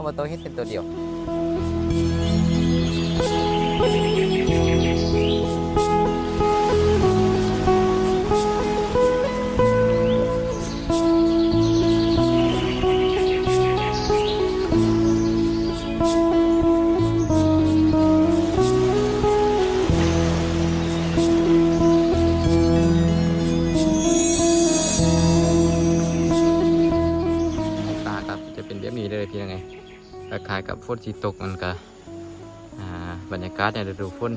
ບໍ່ໂຕເຫັນເປັນໂຕດຽວ. ຟ້າກໍຈະເປັນແບບນີ້ເດີພີ່ນ້ອງເອີຍ. ຄ້າຍໆກັບຝົນຊິຕົກ ມັນກະ ອ່າ ບັນຍາກາດໃນລະດູຝົນ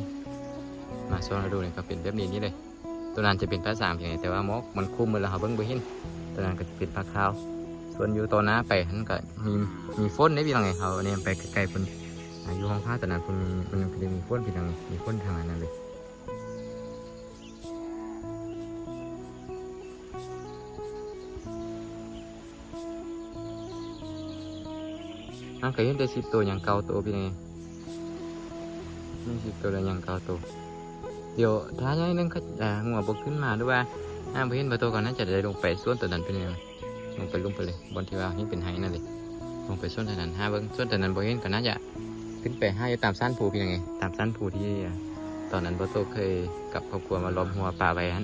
ມາຊ່ວງລະດູນີ້ກໍເປັນແບບນີ້ນີ້ເລີຍ. ໂຕນັ້ນຈະເປັນພາສາອັງກິດ ແຕ່ວ່າໝອກມັນຄຸມໝົດແລ້ວ ເຮົາເບິ່ງບໍ່ເຫັນ. ໂຕນັ້ນກໍຈະເປັນຜາຂາວ. ສ່ວນຢູ່ຕໍ່ໜ້າໄປຫັ້ນກໍມີ ມີຝົນເດ້ພີ່ນ້ອງເອີຍ. ເຮົາແນມໄປໃກ້ໆພຸ້ນ ອ່າ ຢູ່ຫ້ອງພາໂຕນັ້ນພຸ້ນ ມັນກໍໄດ້ມີຝົນພີ່ນ້ອງເອີຍ. ມີຝົນທາງນັ້ນເລີຍ. ມັນກໍເຫັນແຕ່ສິບໂຕ ຍັງເກົ້າໂຕພີ່ນ້ອງເອີຍ. ມີສິບໂຕ ແລ້ວຍັງເກົ້າໂຕ. ດຽວຖ້າໜ້ອຍໜຶ່ງ ເຂົາ ອ່າ ງົວບໍ່ຂຶ້ນມາ ຫຼືວ່າ ອ່າ ບໍ່ເຫັນປາໂຕ ກໍໜ້າຈະໄດ້ລົງໄປສວນໂຕນັ້ນພີ່ນ້ອງເອີຍ. ລົງໄປລຸ່ມໄປເລີຍ ບ່ອນທີ່ວ່າເຫັນເປັນໄຮ່ນັ້ນເລີຍ. ລົງໄປສວນໂຕນັ້ນຫາເບິ່ງ. ສວນໂຕນັ້ນບໍ່ເຫັນ ກໍໜ້າຈະຂຶ້ນໄປຫາຢູ່ຕາມຊານພູພີ່ນ້ອງເອີຍ. ຕາມຊານພູທີ່ ອ່າ ຕອນນັ້ນປາໂຕເຄີຍກັບຄອບຄົວມາລ້ອມຮົ້ວປ່າໄວ້ຫັ້ນ.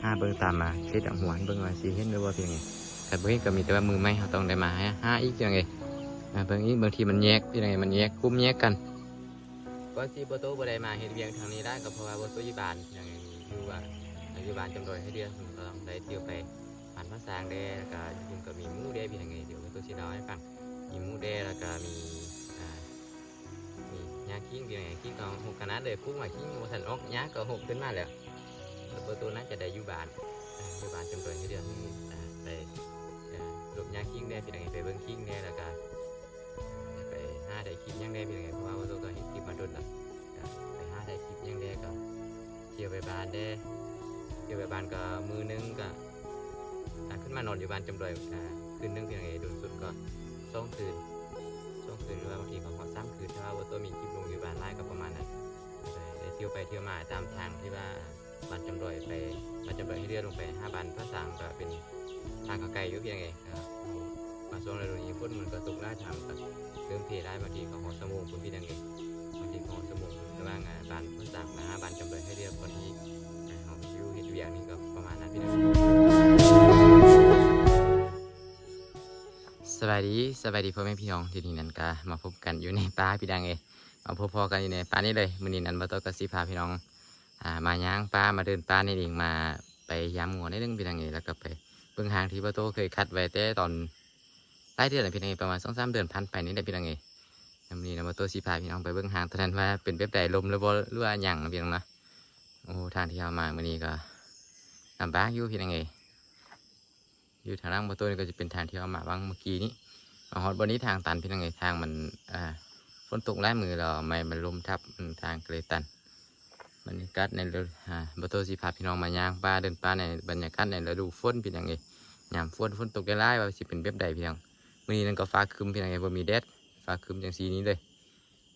ຫາເບິ່ງຕາມມາເຂດດອກຫົວຫັ້ນ ເບິ່ງວ່າຊິເຫັນຫຼືບໍ່ພີ່ນ້ອງເອີຍ. ຄັນບໍ່ເຫັນກໍມີແຕ່ວ່າມື້ໃໝ່ເຮົາຕ້ອງໄດ້ມາຫາ ຫາອີກພີ່ນ້ອງເອີຍ. ມາເບິ່ງອີກ ບາງທີມັນແຍກພີ່ນ້ອງເອີຍ ມັນແຍກກຸ່ມແຍກກັນ. ກ່ອນຊິປາໂຕບໍ່ໄດ້ມາເຮັດວຽກທາງນີ້ຫຼາຍ ກໍເພາະວ່າປາໂຕຢູ່ບ້ານພີ່ນ້ອງເອີຍ. ຢູ່ວ່າ ຢູ່ບ້ານຈຳດອຍໃຫ້ເດືອນ ກໍຕ້ອງໄດ້ທ່ຽວໄປ ບ້ານພາສາງແດ່ ແລ້ວກະຢູ່ພຸ້ນກໍມີໝູເດ້ພີ່ນ້ອງເອີຍ. ດຽວປາໂຕຊິເລົ່າໃຫ້ຟັງ. ມີໝູເດ້ ແລ້ວກະມີ ອ່າ ມີຫຍ້າຄີງພີ່ນ້ອງເອີຍ. ຄີງກໍຮົກຂະໜາດເລີຍ ປູກມາຄີງບໍ່ທັນອອກ ຫຍ້າກໍຮົກຂຶ້ນມາແລ້ວ. ແລ້ວປາໂຕໜ້າຈະໄດ້ຢູ່ບ້ານ ອ່າ ຢູ່ບ້ານຈຳດອຍໃຫ້ເດືອນ ອ່າ ໄປ ອ່າ ລົບຫຍ້າຄີງແດ່ພີ່ນ້ອງເອີຍ. ໄປເບິ່ງຄີງແດ່ ແລ້ວກະ ໄປຫາຖ່າຍຄລິບຫຍັງແດ່ພີ່ນ້ອງເອີຍ. ເພາະວ່າປາໂຕກໍເຮັດຄລິບມາດົນແລ້ວ ກໍໄປຫາຖ່າຍຄລິບຫຍັງແດ່ ກໍທ່ຽວໄປບ້ານແດ່. ທ່ຽວໄປບ້ານກໍມື້ໜຶ່ງກໍ ອ່າ ຂຶ້ນມານອນຢູ່ບ້ານຈຳດອຍ ອ່າ ຄືນໜຶ່ງພີ່ນ້ອງເອີຍ. ດົນສຸດກໍສອງຄືນ ສອງຄືນ ຫຼືວ່າບາງທີກໍຮອດສາມຄືນ. ຖ້າວ່າບໍ່ຕົວະມີຄລິບລົງຢູ່ບ້ານຫຼາຍກໍປະມານນັ້ນ. ໄດ້ທ່ຽວໄປທ່ຽວມາຕາມທາງທີ່ວ່າບ້ານຈຳດອຍໄປ ບ້ານຈຳດອຍໃຫ້ເລື່ອນລົງໄປຫາບ້ານພາສາງ ກໍເປັນທາງກໍໄກຢູ່ພີ່ນ້ອງເອີຍ. ກໍມາຊ່ວງລະດູນີ້ຝົນມັນກໍຕົກຫຼາຍ ທາງກໍເລີ່ມເພຫຼາຍ. ບາງທີກໍຮອດຊົ່ວໂມງພຸ້ນພີ່ນ້ອງເອີຍ. ບາງທີກໍຮອດຊົ່ວໂມງພຸ້ນ ລະຫວ່າງ ອ່າ ບ້ານພາສາງມາຫາບ້ານຈຳດອຍໃຫ້ເລືອກ ກ່ອນທີ່ ອ່າ ເຮົາຊິຢູ່ເຮັດວຽກນີ້ກໍປະມານນັ້ນພີ່ນ້ອງ. ສະບາຍດີ ສະບາຍດີພໍ່ແມ່ພີ່ນ້ອງ. ທີ່ນີ້ນັ້ນກະມາພົບກັນຢູ່ໃນປ່າພີ່ນ້ອງເອີຍ. ມາພົບພໍ້ກັນຢູ່ໃນປ່ານີ້ເລີຍ. ມື້ນີ້ນັ້ນ ບໍ່ຕົວະກໍຊິພາພີ່ນ້ອງ ອ່າ ມາຍ່າງປ່າ ມາເດີນປ່ານີ້ເອງ ມາໄປຢາມງົວໜ້ອຍໜຶ່ງພີ່ນ້ອງເອີຍ. ແລ້ວກໍໄປເບິ່ງທາງທີ່ບໍ່ຕົວະເຄີຍຄັດໄວ້ແຕ່ຕອນຫຼາຍເດືອນແລ້ວພີ່ນ້ອງເອີຍ ປະມານສອງສາມເດືອນຜ່ານໄປນີ້ແຫຼະພີ່ນ້ອງເອີຍ. ແລ້ວມື້ນີ້ນະ ບໍ່ຕົວະຊິພາພີ່ນ້ອງໄປເບິ່ງທາງ ຕອນນັ້ນວ່າເປັນແບບໃດ ລົມຫຼືບໍ່ ຫຼືວ່າຫຍັງພີ່ນ້ອງເນາະ. ໂອ້ ທາງທີ່ເຮົາມາມື້ນີ້ກໍລຳບາກຢູ່ພີ່ນ້ອງເອີຍ. ຢູ່ທາງຫຼັງບໍ່ຕົວະນີ້ກໍຈະເປັນທາງທີ່ເຮົາມາຫວ່າງເມື່ອກີ້ນີ້. ມາຮອດບ່ອນນີ້ທາງຕັນພີ່ນ້ອງເອີຍ. ທາງມັນ ອ່າ ຝົນຕົກຫຼາຍມື້ແລ້ວ ໄມ້ມັນລົ້ມທັບ ມັນ ທາງກໍເລີຍຕັນ. ບັນຍາກາດໃນ ອ່າ ບໍ່ຕົວະຊິພາພີ່ນ້ອງມາຍ່າງປ່າ ເດີນປ່າໃນບັນຍາກາດໃນລະດູຝົນພີ່ນ້ອງເອີຍ. ຍາມຝົນ ຝົນຕົກຫຼາຍໆ ວ່າຊິເປັນແບບໃດພີ່ນ້ອງ. ມື້ນີ້ນັ້ນກໍຟ້າຄຶ້ມພີ່ນ້ອງເອີຍ ບໍ່ມີແດດ ຟ້າຄຶ້ມຈັ່ງຊີ້ນີ້ເລີຍ.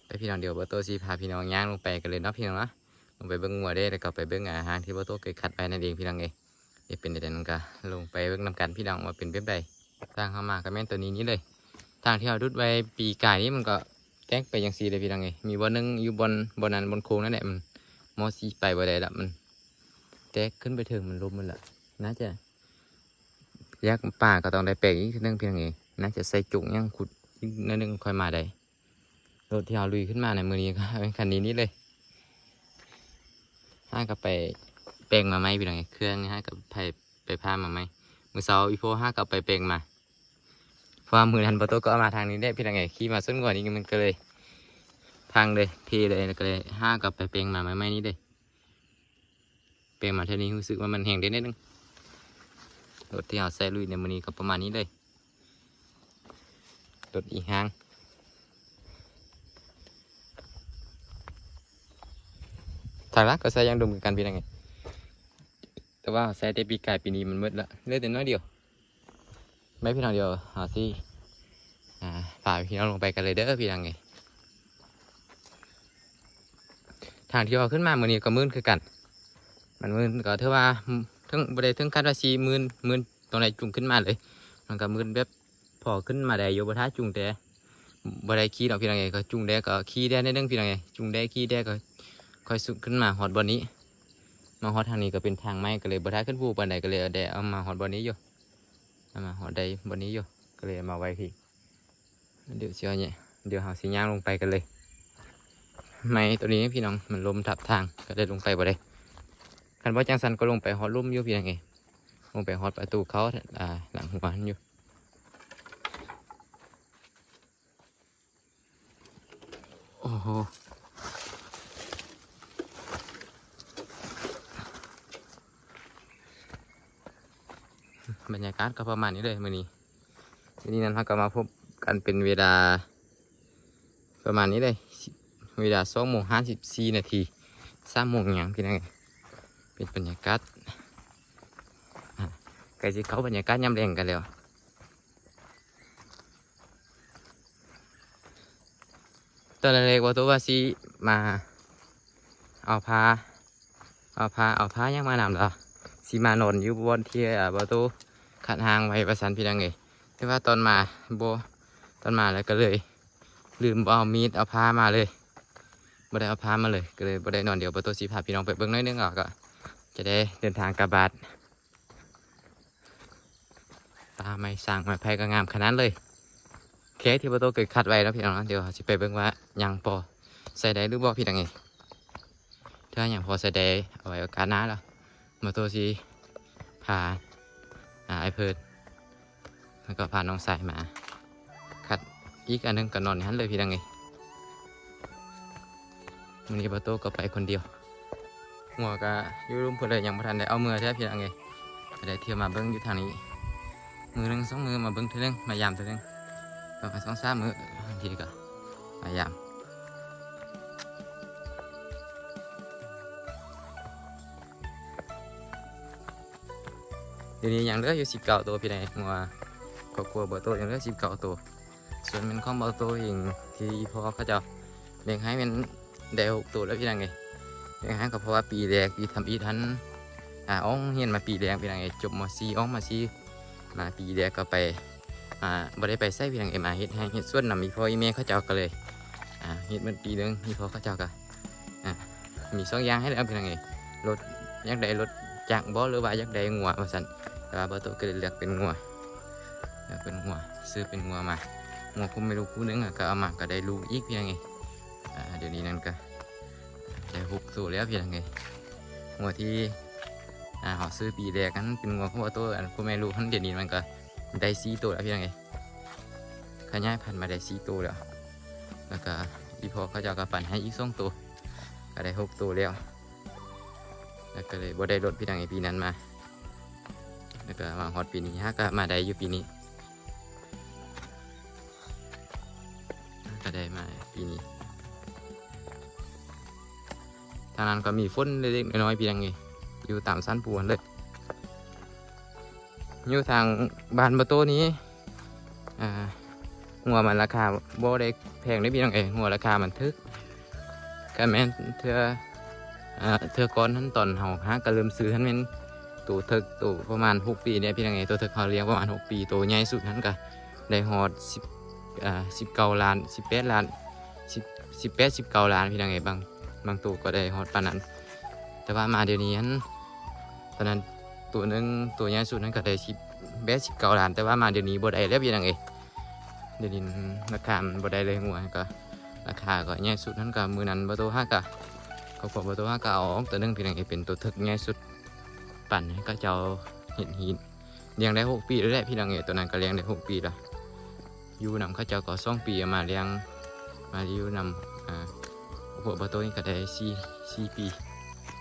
ໄປພີ່ນ້ອງ ດຽວບໍ່ຕົວະຊິພາພີ່ນ້ອງຍ່າງລົງໄປກັນເລີຍເນາະພີ່ນ້ອງເນາະ. ລົງໄປເບິ່ງງົວເດ້ ແລ້ວກໍໄປເບິ່ງ ອ່າ ທາງທີ່ບໍ່ຕົວະເຄີຍຄັດໄວ້ນັ້ນເອງພີ່ນ້ອງເອີຍ. ເຮັດເປັນໃດນັ້ນກໍລົງໄປເບິ່ງນຳກັນພີ່ນ້ອງວ່າເປັນແບບໃດ. ທາງເຮົາມາກໍແມ່ນຕົວນີ້ນີ້ເລີຍ. ທາງທີ່ເຮົາດຸດໄວ້ປີກາຍນີ້ ມັນກໍແຕກໄປຈັ່ງຊີ້ເລີຍພີ່ນ້ອງເອີຍ. ມີບ່ອນໜຶ່ງຢູ່ບ່ອນ ບ່ອນນັ້ນ ບ່ອນໂຄ້ງນັ້ນແຫຼະ ມັນມໍຊິໄປບໍ່ໄດ້ລະ ມັນແຕກຂຶ້ນໄປເທິງ ມັນລົ້ມໝົດລະ. ໜ້າຈະ ຢາກປ່າກໍຕ້ອງໄດ້ແປກອີກເທື່ອໜຶ່ງພີ່ນ້ອງເອີຍ. ໜ້າຈະໃສ່ຈົກຫຍັງຂຸດອີກໜ້ອຍໜຶ່ງ ຄ່ອຍມາໄດ້. ລົດທີ່ເຮົາລຸຍຂຶ້ນມາໃນມື້ນີ້ກໍເປັນຄັນນີ້ນີ້ເລີຍ. ຫາກໍໄປແປງມາໃໝ່ພີ່ນ້ອງເອີຍ. ເຄື່ອງນີ້ຫາກໍໄປ ໄປຜ່າມາໃໝ່. ມື້ເຊົ້າອີ່ພໍ່ຫາກໍໄປແປງມາ ເພາະວ່າມື້ນັ້ນບໍ່ຕົວະກໍເອົາມາທາງນີ້ແຫຼະພີ່ນ້ອງເອີຍ. ຂີ່ມາຊົນງົວນີ້ມັນກໍເລີຍພັງເລີຍ ເພເລີຍ ກໍເລີຍຫາກໍໄປແປງມາໃໝ່ໆນີ້ເລີຍ. ແປງມາເທື່ອນີ້ຮູ້ສຶກວ່າມັນແຮງເດະໜ້ອຍໜຶ່ງ. ລົດທີ່ເຮົາໃຊ້ລຸຍໃນມື້ນີ້ກໍປະມານນີ້ເລີຍ. ລົດອີຫາງ ທາງຫຼັງກໍໃຊ້ຢາງດົມຄືກັນພີ່ນ້ອງເອີຍ. ແຕ່ວ່າໃຊ້ແຕ່ປີກາຍ ປີນີ້ມັນໝົດລະ ເຫຼືອແຕ່ໜ້ອຍດຽວ. ແມ່ນພີ່ນ້ອງ ດຽວເຮົາຊິ ອ່າ ພາພີ່ນ້ອງລົງໄປກັນເລີຍເດີພີ່ນ້ອງເອີຍ. ທາງທີ່ເຮົາຂຶ້ນມາມື້ນີ້ກໍມື່ນຄືກັນ. ມັນມື່ນກໍຖືວ່າເຖິງ ບໍ່ໄດ້ເຖິງຂັ້ນວ່າຊິມື່ນ ມື່ນ ຕ້ອງໄດ້ຈູງຂຶ້ນມາເລີຍ. ມັນກໍມື່ນແບບພໍຂຶ້ນມາໄດ້ຢູ່ ບໍ່ຖ້າຈູງແຕ່ ບໍ່ໄດ້ຂີ່ດອກພີ່ນ້ອງເອີຍ ກໍຈູງແດ່ກໍຂີ່ແດ່ໜ້ອຍໜຶ່ງພີ່ນ້ອງເອີຍ ຈູງແດ່ຂີ່ແດ່ກໍຄ່ອຍສຸດຂຶ້ນມາຮອດບ່ອນນີ້. ມາຮອດທາງນີ້ກໍເປັນທາງໃໝ່ ກໍເລີຍບໍ່ໄດ້ຂຶ້ນພູປານໃດ ກໍເລີຍໄດ້ເອົາມາຮອດບ່ອນນີ້ຢູ່ ເອົາມາຮອດໄດ້ບ່ອນນີ້ຢູ່ ກໍເລີຍເອົາມາໄວ້ພີ້. ດຽວຊິເອົານີ້ ດຽວເຮົາຊິຍ່າງລົງໄປກັນເລີຍ. ໄມ້ໂຕນີ້ພີ່ນ້ອງ ມັນລົ້ມທັບທາງ ກໍເລີຍລົງໄປບໍ່ໄດ້. ຄັນບໍ່ຈັ່ງຊັ້ນກໍລົງໄປຮອດລຸ່ມຢູ່ພີ່ນ້ອງເອີຍ ລົງໄປຮອດປະຕູເຂົ້າ ອ່າ ຫຼັງຫົວຫັ້ນຢູ່. ໂອ້ໂຫ ບັນຍາກາດກໍປະມານນີ້ເລີຍມື້ນີ້. ມື້ນີ້ນັ້ນເຮົາກໍມາພົບກັນເປັນເວລາປະມານນີ້ເລີຍ ເວລາສອງໂມງຫ້າສິບສີ່ນາທີ ສາມໂມງຫຍັງພີ່ນ້ອງເອີຍ. ເປັນບັນຍາກາດ ອ່າ ໃກ້ຊິເຂົ້າບັນຍາກາດຍາມແລງກັນແລ້ວ. ຕອນແລກ ບ່າວໂຕວ່າຊິມາເອົາຜ້າ ເອົາຜ້າ ເອົາຜ້າຫຍັງມານຳລະ ຊິມານອນຢູ່ບ່ອນທີ່ ອ່າ ບ່າວໂຕຂັດຮ່າງໄວ້ວ່າຊັ້ນພີ່ນ້ອງເອີຍ. ແຕ່ວ່າຕອນມາບໍ່ ຕອນມາແລ້ວກໍເລີຍລືມບໍ່ເອົາມີດເອົາຜ້າມາເລີຍ ບໍ່ໄດ້ເອົາຜ້າມາເລີຍ ກໍເລີຍບໍ່ໄດ້ນອນ. ດຽວບ່າວໂຕຊິພາພີ່ນ້ອງໄປເບິ່ງໜ້ອຍໜຶ່ງ ແລ້ວກໍຈະໄດ້ເດີນທາງກັບບ້ານ. ປ່າໄມ້ສາງໄມ້ໄຜ່ກໍງາມຂະໜາດເລີຍ ແຄ່ທີ່ບ່າວໂຕເຄີຍຄັດໄວ້ເນາະພີ່ນ້ອງເນາະ. ດຽວເຮົາຊິໄປເບິ່ງວ່າຍັງພໍໃຊ້ໄດ້ຫຼືບໍ່ພີ່ນ້ອງເອີຍ. ຖ້າຍັງພໍໃຊ້ໄດ້ ເອົາໄວ້ໂອກາດໜ້າລະ ບ່າວໂຕຊິພາ ອ່າ ອ້າຍເພີດ ແລ້ວກໍພານ້ອງຊາຍມາ ຄັດອີກອັນໜຶ່ງກໍນອນຢູ່ຫັ້ນເລີຍພີ່ນ້ອງເອີຍ. ມື້ນີ້ບ່າວໂຕກໍໄປຄົນດຽວ ງົວກໍຢູ່ລຸ່ມພຸ້ນເລີຍ ຍັງບໍ່ທັນໄດ້ເອົາເມືອແທ້ພີ່ນ້ອງເອີຍ. ກໍໄດ້ທ່ຽວມາເບິ່ງຢູ່ທາງນີ້ ມື້ໜຶ່ງສອງມື້ມາເບິ່ງເທື່ອໜຶ່ງ ມາຢາມເທື່ອໜຶ່ງ ປະມານສອງສາມມື້ ບາງທີກໍມາຢາມ. ດຽວນີ້ຍັງເຫຼືອຢູ່ສິບເກົ້າໂຕພີ່ນ້ອງເອີຍ ງົວຄອບຄົວບ່າວໂຕຍັງເຫຼືອສິບເກົ້າໂຕ. ສ່ວນແມ່ນຂອງບ່າວໂຕເອງທີ່ພໍ່ເຂົາເຈົ້າແບ່ງໃຫ້ແມ່ນໄດ້ຫົກໂຕແລ້ວພີ່ນ້ອງເອີຍ. ແບ່ງໃຫ້ກໍເພາະວ່າປີແລກ ປີທຳອິດຫັ້ນ ອ່າ ອອກໂຮງຮຽນມາປີແລກພີ່ນ້ອງເອີຍ ຈົບ ມ.ສີ່ ອອກ ມ.ສີ່ ມາປີແລກກໍໄປ ອ່າ ບໍ່ໄດ້ໄປໃສພີ່ນ້ອງເອີຍ ມາເຮັດໄຮ່ເຮັດສວນນຳອີ່ພໍ່ອີ່ແມ່ເຂົາເຈົ້າ ກໍເລີຍ ອ່າ ເຮັດໝົດປີໜຶ່ງ. ອີ່ພໍ່ເຂົາເຈົ້າກໍ ອ່າ ມີສອງຢ່າງໃຫ້ເລືອກພີ່ນ້ອງເອີຍ ລົດ ຢາກໄດ້ລົດຈັກບໍ ຫຼືວ່າຢາກໄດ້ງົວວ່າຊັ້ນ. ແຕ່ວ່າບ່າວໂຕກໍເລີຍເລືອກເປັນງົວ ເລືອກເປັນງົວ ຊື້ເປັນງົວມາ ງົວຄູ່ແມ່ລູກຄູ່ໜຶ່ງ ກໍເອົາມາກໍໄດ້ລູກອີກພີ່ນ້ອງເອີຍ. ອ່າ ດຽວນີ້ນັ້ນກໍໄດ້ຫົກໂຕແລ້ວພີ່ນ້ອງເອີຍ. ງົວທີ່ ອ່າ ເຮົາຊື້ປີແລກນັ້ນເປັນງົວຂອງບ່າວໂຕ ອັນຄູ່ແມ່ລູກຫັ້ນ ດຽວນີ້ມັນກໍໄດ້ສີ່ໂຕແລ້ວພີ່ນ້ອງເອີຍ. ຂະຫຍາຍພັນມາໄດ້ສີ່ໂຕແລ້ວ ແລ້ວກໍອີ່ພໍ່ເຂົາເຈົ້າກໍປັນໃຫ້ອີກສອງໂຕ ກໍໄດ້ຫົກໂຕແລ້ວ. ແລ້ວກໍເລີຍບໍ່ໄດ້ລົດພີ່ນ້ອງເອີຍ ປີນັ້ນມາ ແລ້ວກໍມາຮອດປີນີ້ ຫາກໍມາໄດ້ຢູ່ປີນີ້ ຫາກໍໄດ້ມາປີນີ້. ທາງນັ້ນກໍມີຝົນເລັກໆນ້ອຍໆ ພີ່ນ້ອງເອີຍ ຢູ່ຕາມສັນພູຫັ້ນເລີຍ. ຢູ່ທາງບ້ານບ່າວໂຕນີ້ ອ່າ ງົວມັນລາຄາບໍ່ໄດ້ແພງເດ້ພີ່ນ້ອງເອີຍ ງົວລາຄາມັນຖືກ. ກໍແມ່ນເທື່ອ ອ່າ ເທື່ອກ່ອນຫັ້ນ ຕອນເຮົາຫາກໍເລີ່ມຊື້ຫັ້ນ ແມ່ນໂຕເຖິກ ໂຕປະມານຫົກປີນີ້ພີ່ນ້ອງເອີຍ. ໂຕເຖິກເຮົາລ້ຽງປະມານຫົກປີ ໂຕໃຫຍ່ສຸດຫັ້ນກໍໄດ້ຮອດສິບ ອ່າ ສິບເກົ້າລ້ານ ສິບແປດລ້ານ ສິບ ສິບແປດ ສິບເກົ້າລ້ານ ພີ່ນ້ອງເອີຍ. ບາງ ບາງໂຕກໍໄດ້ຮອດປານນັ້ນ ແຕ່ວ່າມາດຽວນີ້ຫັ້ນ ຕອນນັ້ນໂຕໜຶ່ງ ໂຕໃຫຍ່ສຸດນັ້ນກໍໄດ້ສິບແປດ ສິບເກົ້າລ້ານ ແຕ່ວ່າມາດຽວນີ້ບໍ່ໄດ້ແລ້ວພີ່ນ້ອງເອີຍ. ດຽວນີ້ລາຄາມັນບໍ່ໄດ້ເລີຍ ງົວກໍລາຄາກໍໃຫຍ່ສຸດຫັ້ນ ກໍມື້ນັ້ນບ່າວໂຕຫາກໍ ຄອບຄົວບ່າວໂຕຫາກໍເອົາອອກໂຕໜຶ່ງພີ່ນ້ອງເອີຍ ເປັນໂຕເຖິກໃຫຍ່ສຸດ ປັນໃຫ້ເຂົາເຈົ້າເຮັດຮີດລ້ຽງໄດ້ຫົກປີແລ້ວແຫຼະ ພີ່ນ້ອງເອີຍ. ໂຕນັ້ນກໍລ້ຽງໄດ້ຫົກປີແລ້ວ ຢູ່ນຳເຂົາເຈົ້າກໍສອງປີ ມາລ້ຽງ ມາຢູ່ນຳ ອ່າ ພວກບ່າວໂຕນີ້ກໍໄດ້ສີ່ ສີ່ປີ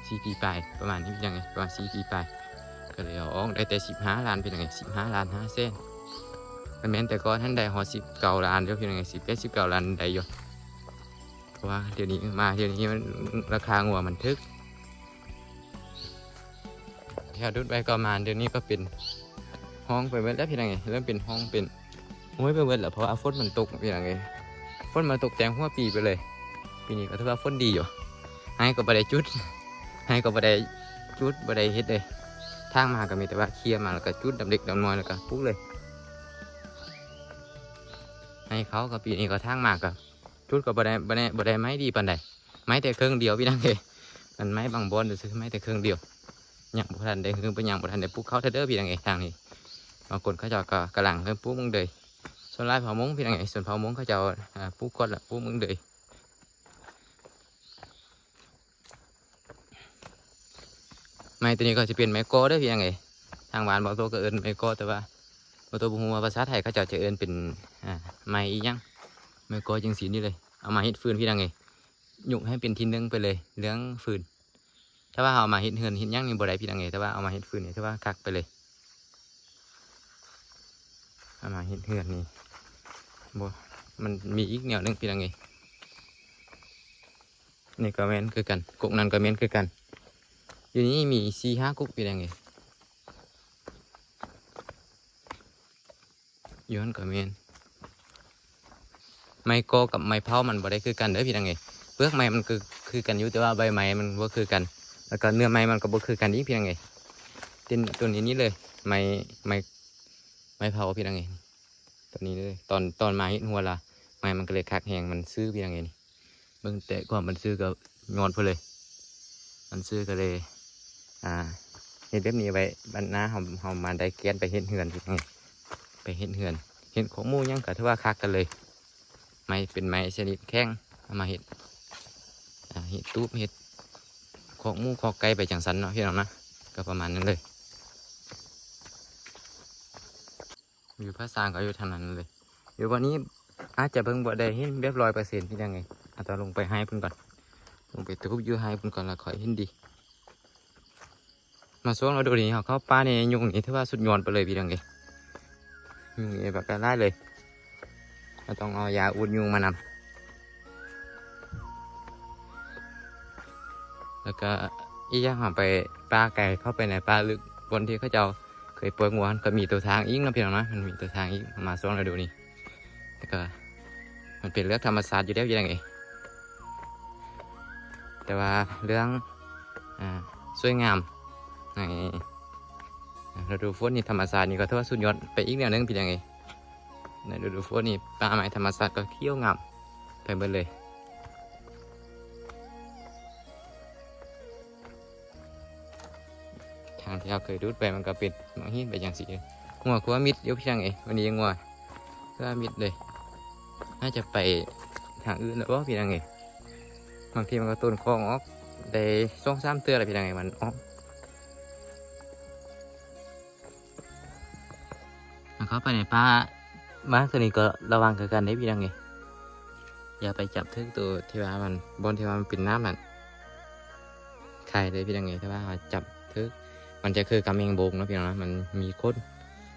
ສີ່ປີປາຍ ປະມານນີ້ ພີ່ນ້ອງເອີຍ ປະມານສີ່ປີປາຍ. ກໍເລີຍເອົາອອກໄດ້ແຕ່ສິບຫ້າລ້ານ ພີ່ນ້ອງເອີຍ ສິບຫ້າລ້ານຫ້າແສນ. ກໍແມ່ນແຕ່ກ່ອນຫັ້ນໄດ້ຮອດສິບເກົ້າລ້ານເດີ ພີ່ນ້ອງເອີຍ ສິບແປດ ສິບເກົ້າລ້ານໄດ້ຢູ່ ເພາະວ່າດຽວນີ້ ມາດຽວນີ້ມັນ ລາຄາງົວມັນຖືກ. ແຖວດຸດໄວ້ກໍມາ ດຽວນີ້ກໍເປັນຮ່ອງໄປເບິດແລ້ວ ພີ່ນ້ອງເອີຍ ເລີ່ມເປັນຮ່ອງເປັນຫ້ວຍໄປເບິດແລ້ວ ເພາະວ່າຝົນມັນຕົກ ພີ່ນ້ອງເອີຍ ຝົນມັນຕົກແຕ່ຫົວປີໄປເລີຍ. ປີນີ້ກໍຖືວ່າຝົນດີຢູ່ ໄຮ່ກໍບໍ່ໄດ້ຈູດ ໄຮ່ກໍບໍ່ໄດ້ຈູດ ບໍ່ໄດ້ເຮັດເລີຍ. ທາງມາກໍມີແຕ່ວ່າເຄຍມາ ແລ້ວກໍຈູດດຳເລັກດຳນ້ອຍ ແລ້ວກໍປູກເລີຍ. ໃຫ້ເຂົາກໍ ປີນີ້ກໍທາງມາກໍ ຈຸດກໍບໍ່ໄດ້ ບໍ່ໄດ້ ບໍ່ໄດ້ໄມ້ດີປານໃດ ໄມ້ແຕ່ເຄິ່ງດຽວພີ່ນ້ອງເອີຍ. ມັນໄມ້ບາງບ່ອນຊື່ໆ ໄມ້ແຕ່ເຄິ່ງດຽວ ຍັງບໍ່ທັນໄດ້ຮື ຍັງບໍ່ທັນໄດ້ປູກເຂົ້າເທື່ອເດີພີ່ນ້ອງເອີຍ. ທາງນີ້ບາງຄົນເຂົາເຈົ້າກໍກຳລັງເລີ່ມປູກໝຶ່ງເດີຍ. ສ່ວນຫຼາຍເຜົ່າມົ້ງພີ່ນ້ອງເອີຍ ຊົນເຜົ່າມົ້ງເຂົາເຈົ້າ ອາ ປູກກ່ອນລະ ປູກໝຶ່ງເດີຍ. ໄມ້ໂຕນີ້ກໍຊິເປັນໄມ້ກໍເດີພີ່ນ້ອງເອີຍ. ທາງບ້ານບ່າວໂຕກໍເອີ້ນໄມ້ກໍ ແຕ່ວ່າບ່າວໂຕບໍ່ຮູ້ວ່າພາສາໄທເຂົາເຈົ້າຈະເອີ້ນເປັນ ອາ ໄມ້ອີ່ຫຍັງ. ໄມ້ກໍຈັ່ງຊີ້ນີ້ເລີຍ ເອົາມາເຮັດຟືນພີ່ນ້ອງເອີຍ. ຍົກໃຫ້ເປັນທີໜຶ່ງໄປເລີຍເລື່ອງຟືນ. ຖ້າວ່າເຮົາເອົາມາເຮັດເຮືອນເຮັດຫຍັງນີ້ບໍ່ໄດ້ພີ່ນ້ອງເອີຍ ແຕ່ວ່າເອົາມາເຮັດຟືນນີ້ຖືວ່າຄັກໄປເລີຍ. ເອົາມາເຮັດເຮືອນນີ້ບໍ່ ມັນມີອີກແນວໜຶ່ງພີ່ນ້ອງເອີຍ. ນີ້ກໍແມ່ນຄືກັນ ກົກນັ້ນກໍແມ່ນຄືກັນ. ຢູ່ນີ້ມີສີ່ຫ້າກົກພີ່ນ້ອງເອີຍ. ຢູ່ຫັ້ນກໍແມ່ນ ໄມ້ກໍກັບໄມ້ເຜົາມັນບໍ່ໄດ້ຄືກັນເດີພີ່ນ້ອງເອີຍ. ເປືອກໄມ້ມັນຄື ຄືກັນຢູ່ ແຕ່ວ່າໃບໄມ້ມັນບໍ່ຄືກັນ ແລ້ວກໍເນື້ອໄມ້ມັນກໍບໍ່ຄືກັນອີກພີ່ນ້ອງເອີຍ. ເປັນໂຕນີ້ນີ້ເລີຍ ໄມ້ ໄມ້ ໄມ້ເຜົາພີ່ນ້ອງເອີຍ. ໂຕນີ້ເລີຍ ຕອນ ຕອນມາເຮັດຮົ້ວລະ ໄມ້ມັນກໍເລີຍຄັກແຮງ ມັນຊື່ພີ່ນ້ອງເອີຍ. ເບິ່ງແຕ່ຄວາມມັນຊື່ກໍຍອດພຸ້ນເລີຍ ມັນຊື່ກໍເລີຍ ອ່າ ເຮັດແບບນີ້ໄວ້ ບັດໜ້າເຮົາ ເຮົາມາໄດ້ແກ່ນໄປເຮັດເຮືອນ ໄປເຮັດເຮືອນ ເຮັດຄອກໝູຫຍັງກໍຖືວ່າຄັກກັນເລີຍ. ໄມ້ເປັນໄມ້ຊະນິດແຂງ ເອົາມາເຮັດ ອ່າ ເຮັດຕູບ ເຮັດຄອກໝູຄອກໄກ່ໄປຈັ່ງຊັ້ນເນາະພີ່ນ້ອງນະ ກໍປະມານນັ້ນເລີຍ. ວິວຜາຊ້າງກໍຢູ່ທາງນັ້ນເລີຍ. ຢູ່ບ່ອນນີ້ອາດຈະເບິ່ງບໍ່ໄດ້ເຫັນແບບຮ້ອຍເປີເຊັນ ເປັນຫຍັງໄງ ອາດຈະລົງໄປໃຫ້ເພິ່ນກ່ອນ ລົງໄປຕູບຢູ່ໃຫ້ເພິ່ນກ່ອນ ແລ້ວຄ່ອຍເຫັນດີ. ມາຊ່ວງລະດູນີ້ ເຮົາເຂົ້າປ່ານີ້ ຍຸງນີ້ຖືວ່າສຸດຍອດໄປເລີຍພີ່ນ້ອງເອີຍ. ຍຸງນີ້ບັກຫຼາຍເລີຍ ເຮົາຕ້ອງເອົາຢາອູດຍຸງມານຳ. ແລ້ວກໍອີກຢ່າງ ເຮົາໄປປ່າໄກ ເຂົ້າໄປໃນປ່າລຶກ ບ່ອນທີ່ເຂົາເຈົ້າເຄີຍປ່ອຍງົວ ກໍມີຕົວທາງອີກເນາະພີ່ນ້ອງເນາະ ມັນມີຕົວທາງອີກ ມາຊ່ວງລະດູນີ້. ແລ້ວກໍມັນເປັນເລື່ອງທຳມະຊາດຢູ່ແລ້ວ ຢູ່ແລ້ວເອງ ແຕ່ວ່າເລື່ອງ ອ່າ ສວຍງາມໃນລະດູຝົນນີ້ ທຳມະຊາດນີ້ກໍຖືວ່າສຸດຍອດໄປອີກແນວໜຶ່ງ ພີ່ນ້ອງເອີຍ. ໃນລະດູຝົນນີ້ ປ່າໄມ້ທຳມະຊາດກໍຂຽວງາມໄປເບິດເລີຍ. ທາງທີ່ເຮົາເຄີຍດູດໄປ ມັນກໍເປັນໝາກຫີນໄປຈັ່ງຊີ້. ງົວຂົວມິດຢູ່ ພີ່ນ້ອງເອີຍ. ວັນນີ້ງົວຂົວມິດເລີຍ. ໜ້າຈະໄປທາງອື່ນແລ້ວບໍ່ ພີ່ນ້ອງເອີຍ. ບາງທີມັນກໍຕົ້ນຂອງອອກໄດ້ສອງສາມເທື່ອແລ້ວ ພີ່ນ້ອງເອີຍ ມັນອອກ. ເຂົ້າໄປໃນປ່າ ມາຕົວນີ້ກໍລະວັງຄືກັນເດ້ ພີ່ນ້ອງເອີຍ. ຢ່າໄປຈັບຖືກໂຕທີ່ວ່າມັນ ບ່ອນທີ່ວ່າມັນເປັນນ້ຳນັ້ນ ຄາຍເດ້ ພີ່ນ້ອງເອີຍ. ຖ້າວ່າເຮົາຈັບຖືກ ມັນຈະຄືກັບແມງບົງເນາະ ພີ່ນ້ອງເນາະ. ມັນມີຂົນ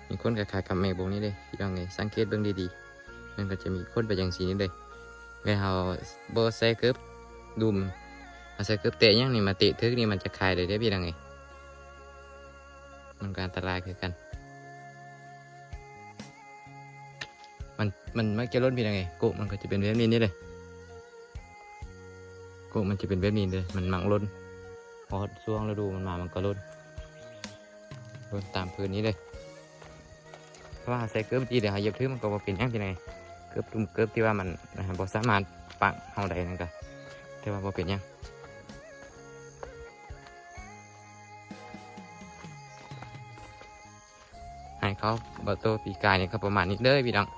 ມີຂົນຄ້າຍໆກັບແມງບົງນີ້ເດ້ ພີ່ນ້ອງເອີຍ. ສັງເກດເບິ່ງດີໆ ມັນກໍຈະມີຂົນໄປຈັ່ງຊີ້ນີ້ເດ້. ແມ່ນເຮົາບໍ່ໃສ່ເກີບດຸ່ມ ເຮົາໃສ່ເກີບແຕະຫຍັງນີ້ມາເຕະຖືກນີ້ ມັນຈະຄາຍເລີຍເດ້ ພີ່ນ້ອງເອີຍ. ມັນກໍອັນຕະລາຍຄືກັນ. ມັນ ມັນມັກຈະຫຼົ່ນ ພີ່ນ້ອງເອີຍ. ໂກະມັນກໍຈະເປັນແບບນີ້ນີ້ເດ້. ໂກະມັນຈະເປັນແບບນີ້ເດ້ ມັນມັກຫຼົ່ນ. ພໍຮອດຊ່ວງລະດູມັນມາ ມັນກໍຫຼົ່ນ ຫຼົ່ນຕາມພື້ນນີ້ເດ້. ຖ້າວ່າເຮົາໃສ່ເກີບດີ ແລ້ວເຮົາຢຽບຖືກ ມັນກໍບໍ່ເປັນຫຍັງ ພີ່ນ້ອງເອີຍ. ເກີບດຸ່ມ ເກີບທີ່ວ່າມັນ ອ່າ ບໍ່ສາມາດປະເຮົາໄດ້ນັ້ນກໍຖືວ່າບໍ່ເປັນຫຍັງ. ໃຫ້ເຂົາ ບ່າວໂຕປີກາຍນີ້ກໍປະມານນີ້ເດີ ພີ່ນ້ອງ.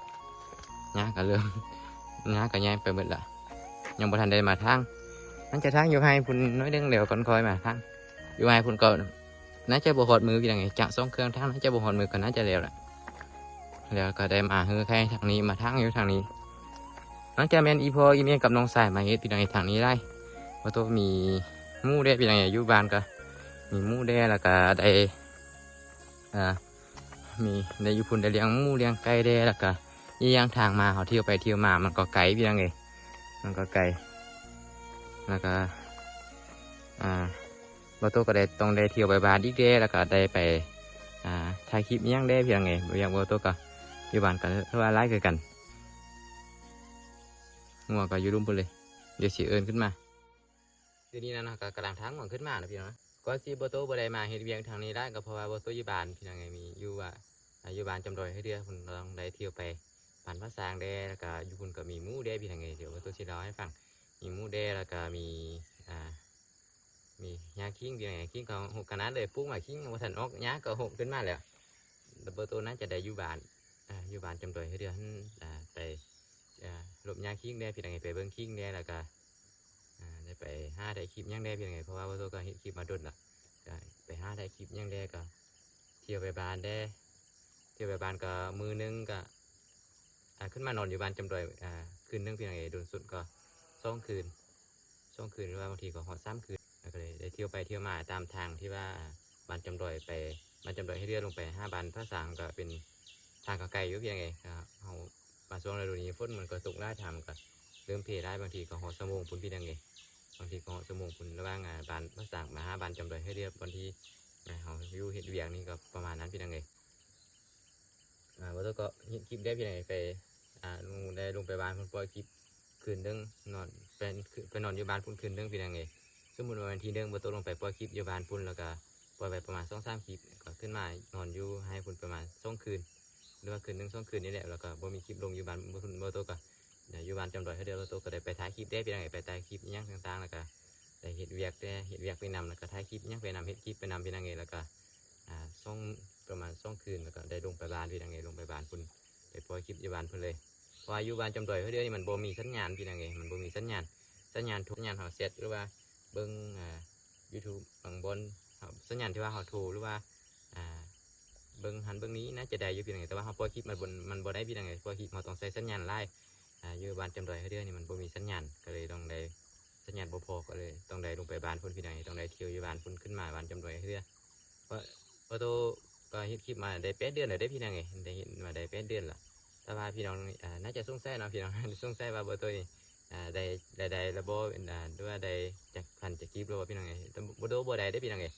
ຫຍ້າກໍເລີ່ມ ຫຍ້າກໍໃຫຍ່ໄປເບິດລະ ຍັງບໍ່ທັນໄດ້ມາຖາງ. ຫຼັງຈາກຖາງຢູ່ໄຮ່ພຸ້ນໜ້ອຍໜຶ່ງແລ້ວ ກ່ອນຄ່ອຍມາຖາງ. ຢູ່ໄຮ່ພຸ້ນກໍໜ້າຈະບໍ່ຮອດມື້ ພີ່ນ້ອງເອີຍ. ຈະສອງເຄື່ອງຖາງໜ້າຈະບໍ່ຮອດມື້ ກໍໜ້າຈະແລ້ວລະ. ແລ້ວກໍໄດ້ມາຮືໄຮ່ທາງນີ້ ມາຖາງຢູ່ທາງນີ້. ໜ້າຈະແມ່ນອີ່ພໍ່ອີ່ແມ່ກັບນ້ອງຊາຍມາເຮັດ ພີ່ນ້ອງເອີຍ. ທາງນີ້ຫຼາຍ ບ່າວໂຕມີໝູແດ່ ພີ່ນ້ອງເອີຍ. ຢູ່ບ້ານກໍມີໝູແດ່ ແລ້ວກໍໄດ້ ອ່າ ມີໄດ້ຢູ່ພຸ້ນ ໄດ້ລ້ຽງໝູລ້ຽງໄກ່ແດ່. ແລ້ວກະອີກຢ່າງ ທາງມາເຮົາທ່ຽວໄປທ່ຽວມາ ມັນກໍໄກ ພີ່ນ້ອງເອີຍ ມັນກໍໄກ. ແລ້ວກະ ອ່າ ບ່າວໂຕກໍໄດ້ ຕ້ອງໄດ້ທ່ຽວໄປບ້ານອີກແດ່ ແລ້ວກະໄດ້ໄປ ອ່າ ຖ່າຍຄລິບອີ່ຫຍັງແດ່ ພີ່ນ້ອງເອີຍ. ບໍ່ຢາກ ບ່າວໂຕກໍຢູ່ບ້ານກໍຖືວ່າຫຼາຍຄືກັນ. ງົວກໍຢູ່ລຸ່ມພຸ້ນເລີຍ ດຽວຊິເອີ້ນຂຶ້ນມາ. ດຽວນີ້ນະເນາະ ກໍກຳລັງຖາງງົວຂຶ້ນມານະ ພີ່ນ້ອງ. ກ່ອນຊິ ບ່າວໂຕບໍ່ໄດ້ມາເຮັດວຽກທາງນີ້ຫຼາຍ ກໍເພາະວ່າບ່າວໂຕຢູ່ບ້ານ ພີ່ນ້ອງເອີຍ. ມີຢູ່ວ່າ ອ່າ ຢູ່ບ້ານຈຳດອຍເທື່ອ ເພິ່ນຕ້ອງໄດ້ທ່ຽວໄປ ບ້ານພາສາງແດ່ ແລ້ວກະຢູ່ພຸ້ນກໍມີໝູແດ່ ພີ່ນ້ອງເອີຍ. ດຽວບ່າວໂຕ້ຊິເລົ່າໃຫ້ຟັງ ມີໝູແດ່ ແລ້ວກະມີ ອ່າ ມີຫຍ້າຄີງ ພີ່ນ້ອງເອີຍ. ຄີງກໍຮົກຂະໜາດເລີຍ ປູກມາຄີງຍັງບໍ່ທັນອອກ ຫຍ້າກໍຮົກຂຶ້ນມາແລ້ວ. ແລ້ວບ່າວໂຕ້ໜ້າຈະໄດ້ຢູ່ບ້ານ ອ່າ ຢູ່ບ້ານຈຳດອຍເຮືອເດືອຫັ້ນ ອ່າ ໄປ ອ່າ ລົບຫຍ້າຄີງແດ່ ພີ່ນ້ອງເອີຍ ໄປເບິ່ງຄີງແດ່ ແລ້ວກະ ອ່າ ໄດ້ໄປຫາຖ່າຍຄລິບຫຍັງແດ່ ພີ່ນ້ອງເອີຍ ເພາະວ່າບ່າວໂຕ້ກໍເຮັດຄລິບມາດົນລະ ກໍໄປຫາຖ່າຍຄລິບຫຍັງແດ່ ກໍທ່ຽວໄປບ້ານແດ່ ທ່ຽວໄປບ້ານກໍມື້ໜຶ່ງກໍ ອ່າ ຂຶ້ນມານອນຢູ່ບ້ານຈຳດອຍ ອ່າ ຄືນໜຶ່ງ ພີ່ນ້ອງເອີຍ. ດົນສຸດກໍສອງຄືນ ສອງຄືນ ຫຼືວ່າບາງທີກໍຮອດສາມຄືນ ແລ້ວກໍເລີຍໄດ້ທ່ຽວໄປທ່ຽວມາຕາມທາງທີ່ວ່າ ອ່າ ບ້ານຈຳດອຍໄປ ບ້ານຈຳດອຍເຮືອເດືອລົງໄປຫາບ້ານພາສາງ ກໍເປັນທາງກໍໄກຢູ່ ພີ່ນ້ອງເອີຍ. ກໍເຮົາມາຊ່ວງລະດູນີ້ຝົນມັນກໍຕົກຫຼາຍ ທາງມັນກໍເລີ່ມເພຫຼາຍ ບາງທີກໍຮອດຊົ່ວໂມງພຸ້ນ ພີ່ນ້ອງເອີຍ ບາງທີກໍຮອດຊົ່ວໂມງພຸ້ນ ລະຫວ່າງ ອ່າ ບ້ານພາສາງມາຫາບ້ານຈຳດອຍເຮືອເດືອ ບ່ອນທີ່ ອ່າ ເຮົາຢູ່ເຮັດວຽກນີ້ກໍປະມານນັ້ນ ພີ່ນ້ອງເອີຍ. ອ່າ ບ່າວໂຕ້ກໍເຮັດຄລິບໄດ້ ພີ່ນ້ອງເອີຍ ໄປ ອ່າ ລົງ ໄດ້ລົງໄປບ້ານພຸ້ນ ປ່ອຍຄລິບຄືນໜຶ່ງ ນອນ ໄປ ໄປນອນຢູ່ບ້ານພຸ້ນຄືນໜຶ່ງ ພີ່ນ້ອງເອີຍ. ສົມມຸດວ່າວັນທີໜຶ່ງ ບ່າວໂຕ້ລົງໄປປ່ອຍຄລິບຢູ່ບ້ານພຸ້ນ ແລ້ວກໍປ່ອຍໄປປະມານສອງສາມຄລິບ ກໍຂຶ້ນມານອນຢູ່ໃຫ້ພຸ້ນປະມານສອງຄືນ ຫຼືວ່າຄືນໜຶ່ງສອງຄືນນີ້ແຫຼະ ແລ້ວກໍບໍ່ມີຄລິບລົງຢູ່ບ້ານພຸ້ນ. ບ່າວໂຕ້ກໍ ຢູ່ບ້ານຈຳດອຍເຮົາເດີ ບ່າວໂຕ້ກໍໄດ້ໄປຖ່າຍຄລິບເດ້ ພີ່ນ້ອງເອີຍ ໄປຖ່າຍຄລິບອີ່ຫຍັງຕ່າງໆ ແລ້ວກໍໄດ້ເຮັດວຽກເດ້ ເຮັດວຽກໄປນຳ ແລ້ວກໍຖ່າຍຄລິບຫຍັງໄປນຳ ເຮັດຄລິບໄປນຳ ພີ່ນ້ອງເອີຍ. ແລ້ວກໍ ອ່າ ສອງ ປະມານສອງຄືນ ແລ້ວກໍໄດ້ລົງໄປບ້ານ ພີ່ນ້ອງເອີຍ ລົງໄປບ້ານພຸ້ນ ໄປປ່ອຍຄລິບຢູ່ບ້ານພຸ້ນເລີຍ. ເພາະວ່າຢູ່ບ້ານຈຳດອຍເຮົາເດີນີ້ມັນບໍ່ມີສັນຍານ ພີ່ນ້ອງເອີຍ ມັນບໍ່ມີສັນຍານ ສັນຍານໂທ ສັນຍານເຮົາແຊັດ ຫຼືວ່າເບິ່ງ ອ່າ ຢູທູບ ບາງບ່ອນ ເຮົາ ສັນຍານທີ່ວ່າເຮົາໂທ ຫຼືວ່າ ອ່າ ເບິ່ງຫັ້ນເບິ່ງນີ້ໜ້າຈະໄດ້ຢູ່ ພີ່ນ້ອງເອີຍ ແຕ່ວ່າເຮົາປ່ອຍຄລິບມັນບໍ່ ມັນບໍ່ໄດ້ ພີ່ນ້ອງເອີຍ ປ່ອຍຄລິບເຮົາຕ້ອງໃຊ້ສັນຍານຫຼາຍ. ອ່າ ຢູ່ບ້ານຈຳດອຍເຮົາເດີນີ້ມັນບໍ່ມີສັນຍານ ກໍເລີຍຕ້ອງໄດ້ ສັນຍານບໍ່ພໍ ກໍເລີຍຕ້ອງໄດ້ລົງໄປບ້ານພຸ້ນ ພີ່ນ້ອງເອີຍ ຕ້ອງໄດ້ທ່ຽວຢູ່ບ້ານພຸ້ນ ຂຶ້ນມາບ້ານຈຳດອຍເຮືອ. ເພາະ ເພາະໂຕກໍເຮັດຄລິບມາໄດ້ແປດເດືອນແລ້ວເດ້ ພີ່ນ້ອງເອີຍ ໄດ້ເຮັດມາໄດ້ແປດເດືອນລະ ແຕ່ວ່າພີ່ນ້ອງ ອ່າ ໜ້າຈະສົງໄສເນາະ ພີ່ນ້ອງສົງໄສວ່າບໍ່ໂຕນີ້ ອ່າ ໄດ້ລາຍໄດ້ລະບໍ່ ອ່າ ຫຼືວ່າໄດ້ຈັກພັນຈັກກີບລະບໍ່ ພີ່ນ້ອງເອີຍ. ແຕ່ບໍ່ໂຕບໍ່ໄດ້ເດ້ ພີ່ນ້ອງເອີຍ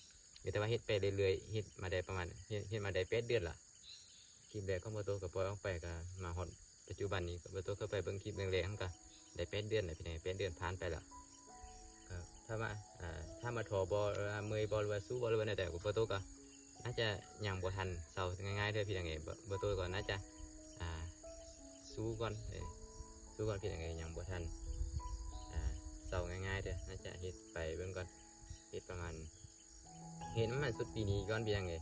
ມີແຕ່ວ່າເຮັດໄປເລື້ອຍໆ ເຮັດມາໄດ້ປະມານ ເຮັດ ເຮັດມາໄດ້ແປດເດືອນລະ. ຄລິບແລກຂອງບ່າວໂຕ້ກໍປ່ອຍອອກໄປ ກໍມາຮອດປັດຈຸບັນນີ້ ບ່າວໂຕ້ເຂົ້າໄປເບິ່ງຄລິບແລກໆ ມັນກໍໄດ້ແປດເດືອນແລ້ວ ພີ່ນ້ອງ ແປດເດືອນຜ່ານໄປແລ້ວ. ກໍຖາມວ່າ ອ່າ ຖາມວ່າທໍບໍ່ ຫຼືວ່າເມື່ອຍບໍ່ ຫຼືວ່າສູ້ບໍ່ ຫຼືວ່າແນວໃດ ບ່າວໂຕ້ກໍໜ້າຈະຍັງບໍ່ທັນເຊົາງ່າຍໆເທື່ອ ພີ່ນ້ອງເອີຍ. ບ່າວໂຕ້ກໍໜ້າຈະ ອ່າ ສູ້ກ່ອນ ເອີ ສູ້ກ່ອນ ພີ່ນ້ອງເອີຍ ຍັງບໍ່ທັນ ອ່າ ເຊົາງ່າຍໆເທື່ອ ໜ້າຈະເຮັດໄປເບິ່ງກ່ອນ ເຮັດປະມານ ເຮັດໃຫ້ມັນສຸດປີນີ້ກ່ອນ ພີ່ນ້ອງເອີຍ.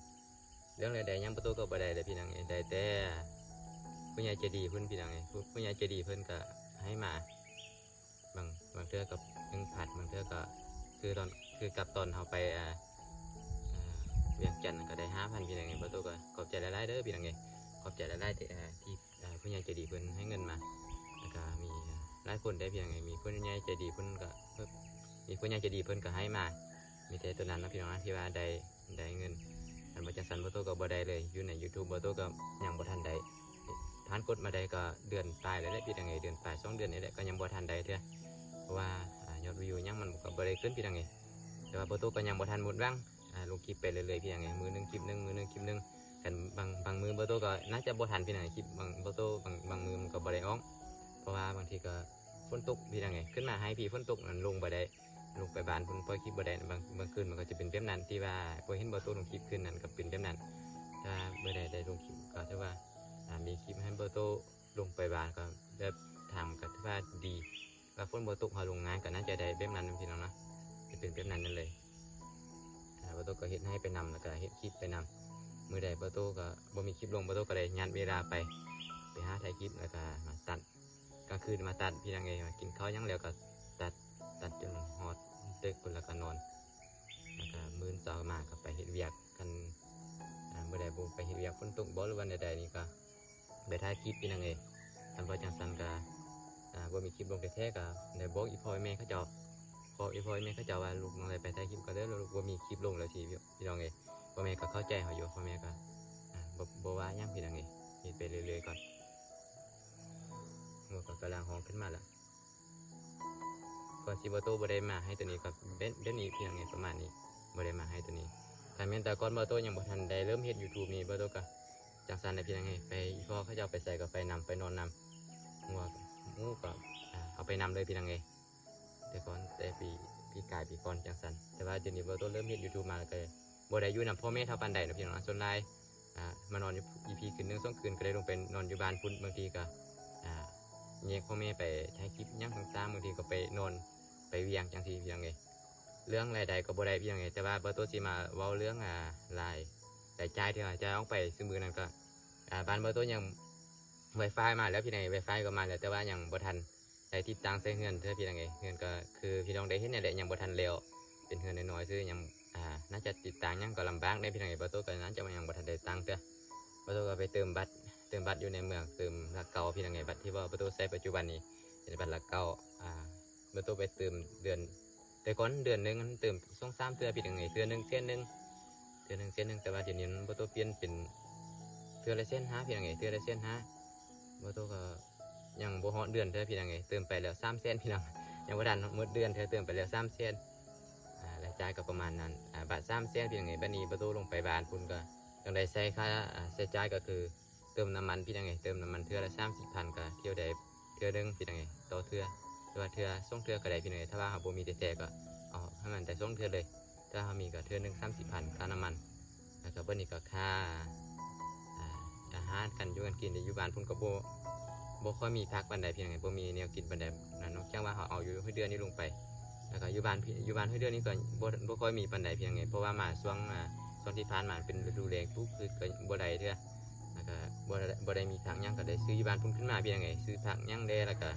ເລື່ອງລາຍໄດ້ຫຍັງ ບ່າວໂຕ້ກໍບໍ່ໄດ້ເລີຍ ພີ່ນ້ອງເອີຍ ໄດ້ແຕ່ຜູ້ໃຫຍ່ໃຈດີເພິ່ນ ພີ່ນ້ອງເອີຍ ຜູ້ ຜູ້ໃຫຍ່ໃຈດີເພິ່ນກໍໃຫ້ມາ ບາງ ບາງເທື່ອກໍໜຶ່ງພັນ ບາງເທື່ອກໍ ຄືຕອນ ຄືກັບຕອນເຮົາໄປ ອ່າ ອ່າ ວຽງຈັນກໍໄດ້ຫ້າພັນ ພີ່ນ້ອງເອີຍ. ບ່າວໂຕ້ກໍຂອບໃຈຫຼາຍໆເດີ ພີ່ນ້ອງເອີຍ ຂອບໃຈຫຼາຍໆທີ່ ອ່າ ທີ່ ອ່າ ຜູ້ໃຫຍ່ໃຈດີເພິ່ນໃຫ້ເງິນມາ ແລ້ວກໍມີ ອ່າ ຫຼາຍຄົນໄດ້ ພີ່ນ້ອງເອີຍ ມີຜູ້ໃຫຍ່ໃຈດີເພິ່ນກໍ ມີຜູ້ໃຫຍ່ໃຈດີເພິ່ນກໍໃຫ້ມາ ມີແຕ່ໂຕນັ້ນເນາະ ພີ່ນ້ອງນະ ທີ່ວ່າໄດ້ ໄດ້ເງິນ. ຄັນບໍ່ຈັ່ງຊັ້ນ ບ່າວໂຕ້ກໍບໍ່ໄດ້ເລີຍ ຢູ່ໃນຢູທູບ ບ່າວໂຕ້ກໍຍັງບໍ່ທັນໄດ້ ຜ່ານກົດມາໄດ້ກໍເດືອນປາຍແລ້ວແຫຼະ ພີ່ນ້ອງເອີຍ ເດືອນປາຍສອງເດືອນນີ້ແຫຼະ ກໍຍັງບໍ່ທັນໄດ້ເທື່ອ ເພາະວ່າ ອ່າ ຍອດວິວຫຍັງມັນກໍບໍ່ໄດ້ຂຶ້ນ ພີ່ນ້ອງເອີຍ. ແຕ່ວ່າບ່າວໂຕ້ກໍຍັງບໍ່ທັນໝົດຫວັງ ອ່າ ລົງຄລິບໄປເລື້ອຍໆ ພີ່ນ້ອງເອີຍ ມື້ໜຶ່ງຄລິບໜຶ່ງ ມື້ໜຶ່ງຄລິບໜຶ່ງ ຄັນບາງ ບາງມື້ບ່າວໂຕ້ກໍໜ້າຈະບໍ່ທັນ ພີ່ນ້ອງເອີຍ ຄລິບບາງ ບ່າວໂຕ້ບາງ ບາງມື້ມັນກໍບໍ່ໄດ້ອອກ ເພາະວ່າບາງທີກໍຝົນຕົກ ພີ່ນ້ອງເອີຍ ຂຶ້ນມາໃຫ້ພີ້ຝົນຕົກ ມັນລົງບໍ່ໄດ້ ລົງໄປບ້ານພຸ້ນ ປ່ອຍຄລິບບໍ່ໄດ້ ບາງ ບາງຄືນມັນກໍຈະເປັນແບບນັ້ນ ທີ່ວ່າບໍ່ເຫັນບ່າວໂຕ້ລົງຄລິບຄືນນັ້ນ ກໍເປັນແບບນັ້ນ. ຖ້າມື້ໃດໄດ້ລົງຄລິບກໍຖືວ່າ ອ່າ ມີຄລິບໃຫ້ບ່າວໂຕ້ລົງໄປບ້ານ ກໍແບບທາງກໍຖືວ່າດີ ວ່າຝົນບໍ່ຕົກ ເຮົາລົງງານກໍໜ້າຈະໄດ້ແບບນັ້ນ ພີ່ນ້ອງເນາະ ຈະເປັນແບບນັ້ນນັ້ນເລີຍ. ອ່າ ບ່າວໂຕ້ກໍເຮັດໃຫ້ໄປນຳ ແລ້ວກໍເຮັດຄລິບໄປນຳ ມື້ໃດບ່າວໂຕ້ກໍບໍ່ມີຄລິບລົງ ບ່າວໂຕ້ກໍໄດ້ຍາດເວລາໄປ ໄປຫາຖ່າຍຄລິບ ແລ້ວກໍມາຕັດ ກາງຄືນມາຕັດ ພີ່ນ້ອງເອີຍ ມາກິນເຂົ້າຫຍັງແລ້ວກໍຕັດ ຕັດຈົນຮອດເດິກພຸ້ນ ແລ້ວກໍນອນ ແລ້ວກໍມື້ເຊົ້າມາກໍໄປເຮັດວຽກ. ຄັນ ອ່າ ມື້ໃດບໍ່ໄປເຮັດວຽກ ຝົນຕົກບໍ່ ຫຼືວ່າແນວໃດນີ້ກໍໄປຖ່າຍຄລິບ ພີ່ນ້ອງເອີຍ. ຄັນບໍ່ຈັ່ງຊັ້ນກໍ ອ່າ ບໍ່ມີຄລິບລົງແທ້ໆ ກໍໄດ້ບອກອີ່ພໍ່ແມ່ເຂົາເຈົ້າ ບອກອີ່ພໍ່ອີ່ແມ່ເຂົາເຈົ້າວ່າ ລູກນ້ອງໄດ້ໄປຖ່າຍຄລິບກ່ອນເດີ ລູກບໍ່ມີຄລິບລົງແລ້ວຊີ້ ພີ່ນ້ອງເອີຍ. ພໍ່ແມ່ກໍເຂົ້າໃຈເຮົາຢູ່ ພໍ່ແມ່ກໍ ອ່າ ບໍ່ ບໍ່ວ່າຫຍັງ ພີ່ນ້ອງເອີຍ ເຮັດໄປເລື້ອຍໆກ່ອນ. ໝູ່ກໍກຳລັງຮ້ອງຂຶ້ນມາລະ ກ່ອນຊິບ່າວໂຕ້ບໍ່ໄດ້ມາໃຫ້ໂຕນີ້ ກໍເປັນແບບນີ້ ພີ່ນ້ອງເອີຍ ປະມານນີ້ ບໍ່ໄດ້ມາໃຫ້ໂຕນີ້. ຄັນແມ່ນແຕ່ກ່ອນບ່າວໂຕ້ຍັງບໍ່ທັນໄດ້ເລີ່ມເຮັດຢູທູບນີ້ ບ່າວໂຕ້ກໍຈັ່ງຊັ້ນແຫຼະ ພີ່ນ້ອງເອີຍ ໄປ ອີ່ພໍ່ເຂົາເຈົ້າໄປໃສກໍໄປນຳ ໄປນອນນຳ ງົວໝູກໍ ອ່າ ເອົາໄປນຳເລີຍ ພີ່ນ້ອງເອີຍ. ແຕ່ກ່ອນ ແຕ່ປີ ປີກາຍ ປີກ່ອນຈັ່ງຊັ້ນ ແຕ່ວ່າດຽວນີ້ບ່າວໂຕ້ເລີ່ມເຮັດຢູທູບມາ ແລ້ວກໍບໍ່ໄດ້ຢູ່ນຳພໍ່ແມ່ເທົ່າປານໃດເນາະ ພີ່ນ້ອງເນາະ. ສ່ວນຫຼາຍ ອ່າ ມານອນຢູ່ ອີ່ພີຄືນໜຶ່ງສອງຄືນ ກໍໄດ້ລົງໄປນອນຢູ່ບ້ານພຸ້ນ ບາງທີກໍ ແຍກພໍ່ແມ່ໄປຖ່າຍຄລິບຫຍັງຕ່າງໆ ບາງທີກໍໄປນອນໄປວຽງຈັ່ງຊີ້ພີ່ນ້ອງເອີຍ. ເລື່ອງລາຍໄດ້ກໍບໍ່ໄດ້ພີ່ນ້ອງເອີຍ ແຕ່ວ່າບ່າວໂຕຊິມາເວົ້າເລື່ອງ ອ່າ ລາຍ ລາຍຈ່າຍທີ່ວ່າຈ່າຍອອກໄປຊຸມື້ນັ້ນກໍ ອ່າ ບ້ານບ່າວໂຕຍັງ Wi-Fi ມາແລ້ວພີ່ນ້ອງເອີຍ Wi-Fi ກໍມາແລ້ວ ແຕ່ວ່າຍັງບໍ່ທັນ ໄດ້ຕິດຕັ້ງໃສ່ເຮືອນເທື່ອພີ່ນ້ອງເອີຍ. ເຮືອນກໍຄືພີ່ນ້ອງໄດ້ເຫັນນັ້ນແຫຼະ ຍັງບໍ່ທັນແລ້ວ ເປັນເຮືອນນ້ອຍໆຊື່ ຍັງ ອ່າ ໜ້າຈະຕິດຕັ້ງຫຍັງກໍລຳບາກເດ້ພີ່ນ້ອງເອີຍ. ບ່າວໂຕກໍໜ້າຈະຍັງບໍ່ທັນໄດ້ຕັ້ງເທື່ອ ບ່າວໂຕກໍໄປເຕີມບັດ ເຕີມບັດຢູ່ໃນເມືອງ ເຕີມຫຼັກເກົ້າພີ່ນ້ອງເອີຍ. ບັດທີ່ວ່າບ່າວໂຕໃຊ້ປັດຈຸບັນນີ້ເປັນບັດຫຼັກເກົ້າ ອ່າ ບ່າວໂຕໄປເຕີມເດືອນ ແຕ່ກ່ອນເດືອນໜຶ່ງມັນເຕີມສອງສາມເທື່ອພີ່ນ້ອງເອີຍ ເທື່ອໜຶ່ງແສນໜຶ່ງ ເທື່ອໜຶ່ງແສນໜຶ່ງ ແຕ່ວ່າດຽວນີ້ມັນ ບ່າວໂຕປ່ຽນເປັນເທື່ອລະແສນຫ້າພີ່ນ້ອງເອີຍ ເທື່ອລະແສນຫ້າ. ບ່າວໂຕກໍຍັງບໍ່ຮອດເດືອນເທື່ອພີ່ນ້ອງເອີຍ ເຕີມໄປແລ້ວສາມແສນພີ່ນ້ອງ ຍັງບໍ່ທັນໝົດເດືອນເທື່ອ ເຕີມໄປແລ້ວສາມແສນ ອ່າ ລາຍຈ່າຍກໍປະມານນັ້ນ ອ່າ ບາດສາມແສນພີ່ນ້ອງເອີຍ. ບັດນີ້ບ່າວໂຕລົງໄປບ້ານພຸ້ນກໍຕ້ອງໄດ້ໃຊ້ຄ່າ ອ່າ ໃຊ້ຈ່າຍກໍຄື ເຕີມນ້ຳມັນພີ່ນ້ອງເອີຍ ເຕີມນ້ຳມັນເທື່ອລະສາມສິບພັນ ກໍທ່ຽວໄດ້ເທື່ອໜຶ່ງພີ່ນ້ອງເອີຍ ຕໍ່ເທື່ອ ຫຼືວ່າເທື່ອສອງເທື່ອກໍໄດ້ພີ່ນ້ອງເອີຍ. ຖ້າວ່າເຮົາບໍ່ມີແທ້ໆ ກໍເອົາໃຫ້ມັນໄດ້ສອງເທື່ອເລີຍ ຖ້າເຮົາມີກໍເທື່ອໜຶ່ງສາມສິບພັນ ຄ່ານ້ຳມັນ. ແລ້ວກໍບັດນີ້ກໍຄ່າ ອ່າ ອາຫານການຢູ່ການກິນ ຢູ່ບ້ານພຸ້ນກໍບໍ່ ບໍ່ຄ່ອຍມີຜັກປານໃດພີ່ນ້ອງເອີຍ ບໍ່ມີແນວກິນປານໃດນະ ນອກຈາກວ່າເຮົາເອົາຢູ່ຫ້ວຍເດືອນີ້ລົງໄປ. ແລ້ວກໍຢູ່ບ້ານ ຢູ່ບ້ານຫ້ວຍເດືອນີ້ກໍບໍ່ ບໍ່ຄ່ອຍມີປານໃດພີ່ນ້ອງເອີຍ ເພາະວ່າມາຊ່ວງ ອ່າ ຊ່ວງທີ່ຜ່ານມາເປັນລະດູແລ້ງ ປູກພືດກໍບໍ່ໄດ້ເທື່ອ ແລ້ວກໍບໍ່ໄດ້ ບໍ່ໄດ້ມີຜັກຫຍັງ ກໍໄດ້ຊື້ຢູ່ບ້ານພຸ້ນຂຶ້ນມາພີ່ນ້ອງເອີຍ ຊື້ຜັກຫຍັງແດ່ ແລ້ວກໍ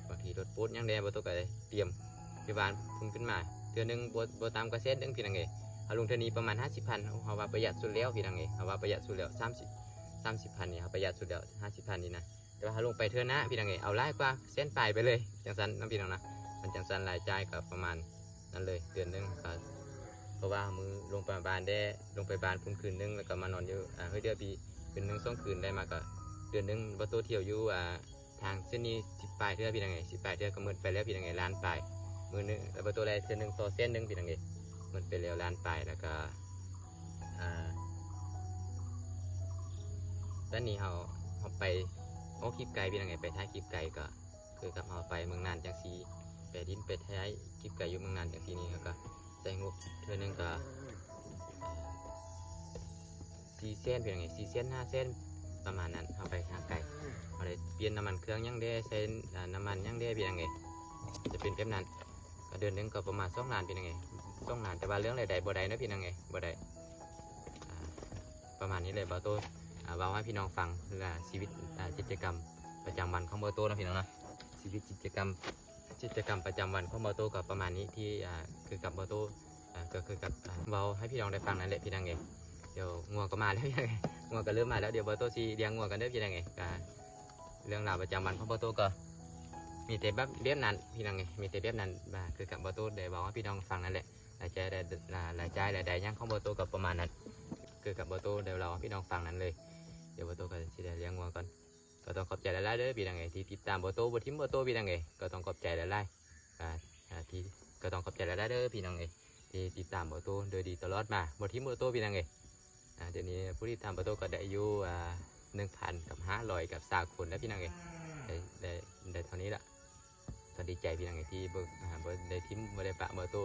ບາງທີລົດໂພດຫຍັງແດ່ ບ່າວໂຕກໍໄດ້ຕຽມຢູ່ບ້ານພຸ້ນຂຶ້ນມາ ເທື່ອໜຶ່ງບໍ່ ບໍ່ຕ່ຳກວ່າແສນໜຶ່ງພີ່ນ້ອງເອີຍ. ເຮົາລົງເທື່ອນີ້ປະມານຫ້າສິບພັນ ເຮົາວ່າປະຢັດສຸດແລ້ວພີ່ນ້ອງເອີຍ ເຮົາວ່າປະຢັດສຸດແລ້ວ ສາມສິບ ສາມສິບພັນນີ້ ເຮົາປະຢັດສຸດແລ້ວ ຫ້າສິບພັນນີ້ນະ. ແຕ່ວ່າເຮົາລົງໄປເທື່ອໜ້າພີ່ນ້ອງເອີຍ ເອົາຫຼາຍກວ່າແສນປາຍໄປເລີຍ ຈັ່ງຊັ້ນນະພີ່ນ້ອງນະ. ມັນຈັ່ງຊັ້ນ ລາຍຈ່າຍກໍປະມານນັ້ນເລີຍ ເດືອນໜຶ່ງກໍ ເພາະວ່າມື້ລົງໄປບ້ານແດ່ ລົງໄປບ້ານພຸ້ນຄືນໜຶ່ງ ແລ້ວກໍມານອນຢູ່ ອ່າ ຫ້ວຍເດືອພີ້ຄືນໜຶ່ງສອງຄືນ ໄດ້ມາກໍເດືອນໜຶ່ງ ບ່າວໂຕທ່ຽວຢູ່ ອ່າ ທາງເສັ້ນນີ້ສິບປາຍເທື່ອພີ່ນ້ອງເອີຍ ສິບປາຍເທື່ອກໍໝົດໄປແລ້ວພີ່ນ້ອງເອີຍ ລ້ານປາຍ. ມື້ໜຶ່ງ ແລ້ວບ່າວໂຕໄດ້ເທື່ອໜຶ່ງຕໍ່ແສນໜຶ່ງພີ່ນ້ອງເອີຍ ໝົດໄປແລ້ວລ້ານປາຍ. ແລ້ວກໍ ອ່າ ຕອນນີ້ເຮົາ ເຮົາໄປອອກຄລິບໄກພີ່ນ້ອງເອີຍ ໄປຖ່າຍຄລິບໄກ ກໍຄືກັບເຮົາໄປເມືອງນ່ານຈັ່ງຊີ້ ໄປດິນໄປຖ່າຍຄລິບໄກຢູ່ເມືອງນ່ານຈັ່ງຊີ້ນີ້ ເຮົາກໍໃຊ້ງົບເທື່ອໜຶ່ງກໍ ອ່າ ສີ່ແສນພີ່ນ້ອງເອີຍ ສີ່ແສນ ຫ້າແສນ ປະມານນັ້ນ. ເຮົາໄປທາງໄກ ເຮົາໄດ້ປ່ຽນນ້ຳມັນເຄື່ອງຫຍັງແດ່ ໃສ່ ອ່າ ນ້ຳມັນຫຍັງແດ່ພີ່ນ້ອງເອີຍ ຈະເປັນແບບນັ້ນ. ກໍເດືອນໜຶ່ງກໍປະມານສອງລ້ານພີ່ນ້ອງເອີຍ ສອງລ້ານ ແຕ່ວ່າເລື່ອງລາຍໄດ້ບໍ່ໄດ້ເນາະພີ່ນ້ອງເອີຍ ບໍ່ໄດ້. ອ່າ ປະມານນີ້ແຫຼະ ບ່າວໂຕ ອ່າ ເວົ້າໃຫ້ພີ່ນ້ອງຟັງ ແລະ ຊີວິດ ອ່າ ກິດຈະກຳປະຈຳວັນຂອງບ່າວໂຕເນາະພີ່ນ້ອງເນາະ ຊີວິດກິດຈະກຳ ກິດຈະກຳປະຈຳວັນຂອງບ່າວໂຕກໍປະມານນີ້ ທີ່ ອ່າ ຄືກັບບ່າວໂຕ ອ່າ ກໍຄືກັບ ອ່າ ເວົ້າໃຫ້ພີ່ນ້ອງໄດ້ຟັງນັ້ນແຫຼະພີ່ນ້ອງເອີຍ. ດຽວງົວກໍມາແລ້ວ ງົວກໍເລີ່ມມາແລ້ວ ດຽວບ່າວໂຕຊິລ້ຽງງົວກັນເດີພີ່ນ້ອງເອີຍ. ກໍເລື່ອງລາວປະຈຳວັນຂອງບ່າວໂຕກໍມີແຕ່ແບບ ແບບນັ້ນພີ່ນ້ອງເອີຍ ມີແຕ່ແບບນັ້ນ ຄືກັບບ່າວໂຕໄດ້ເວົ້າໃຫ້ພີ່ນ້ອງຟັງນັ້ນແຫຼະ. ລາຍຈ່າຍ ລາຍ ລາຍຈ່າຍລາຍໄດ້ຫຍັງຂອງບ່າວໂຕກໍປະມານນັ້ນ ຄືກັບບ່າວໂຕໄດ້ເລົ່າໃຫ້ພີ່ນ້ອງຟັງນັ້ນເລີຍ. ດຽວບ່າວໂຕກໍຊິໄດ້ລ້ຽງງົວກ່ອນ. ກໍຕ້ອງຂອບໃຈຫຼາຍໆເດີພີ່ນ້ອງເອີຍ ທີ່ຕິດຕາມບ່າວໂຕ ບໍ່ຖິ້ມບ່າວໂຕພີ່ນ້ອງເອີຍ ກໍຕ້ອງຂອບໃຈຫຼາຍໆ ອ່າ ທີ່ ກໍຕ້ອງຂອບໃຈຫຼາຍໆເດີພີ່ນ້ອງເອີຍ ທີ່ຕິດຕາມບ່າວໂຕໂດຍດີຕະຫຼອດມາ ບໍ່ຖິ້ມບ່າວໂຕພີ່ນ້ອງເອີຍ. ອ່າ ດຽວນີ້ຜູ້ຕິດຕາມບ່າວໂຕກໍໄດ້ຢູ່ ອ່າ ໜຶ່ງພັນກັບຫ້າຮ້ອຍກັບຊາວຄົນແລ້ວພີ່ນ້ອງເອີຍ ໄດ້ ໄດ້ ໄດ້ເທົ່ານີ້ລະ. ກໍດີໃຈພີ່ນ້ອງເອີຍ ທີ່ບໍ່ ອ່າ ບໍ່ໄດ້ຖິ້ມ ບໍ່ໄດ້ປະບ່າວໂຕ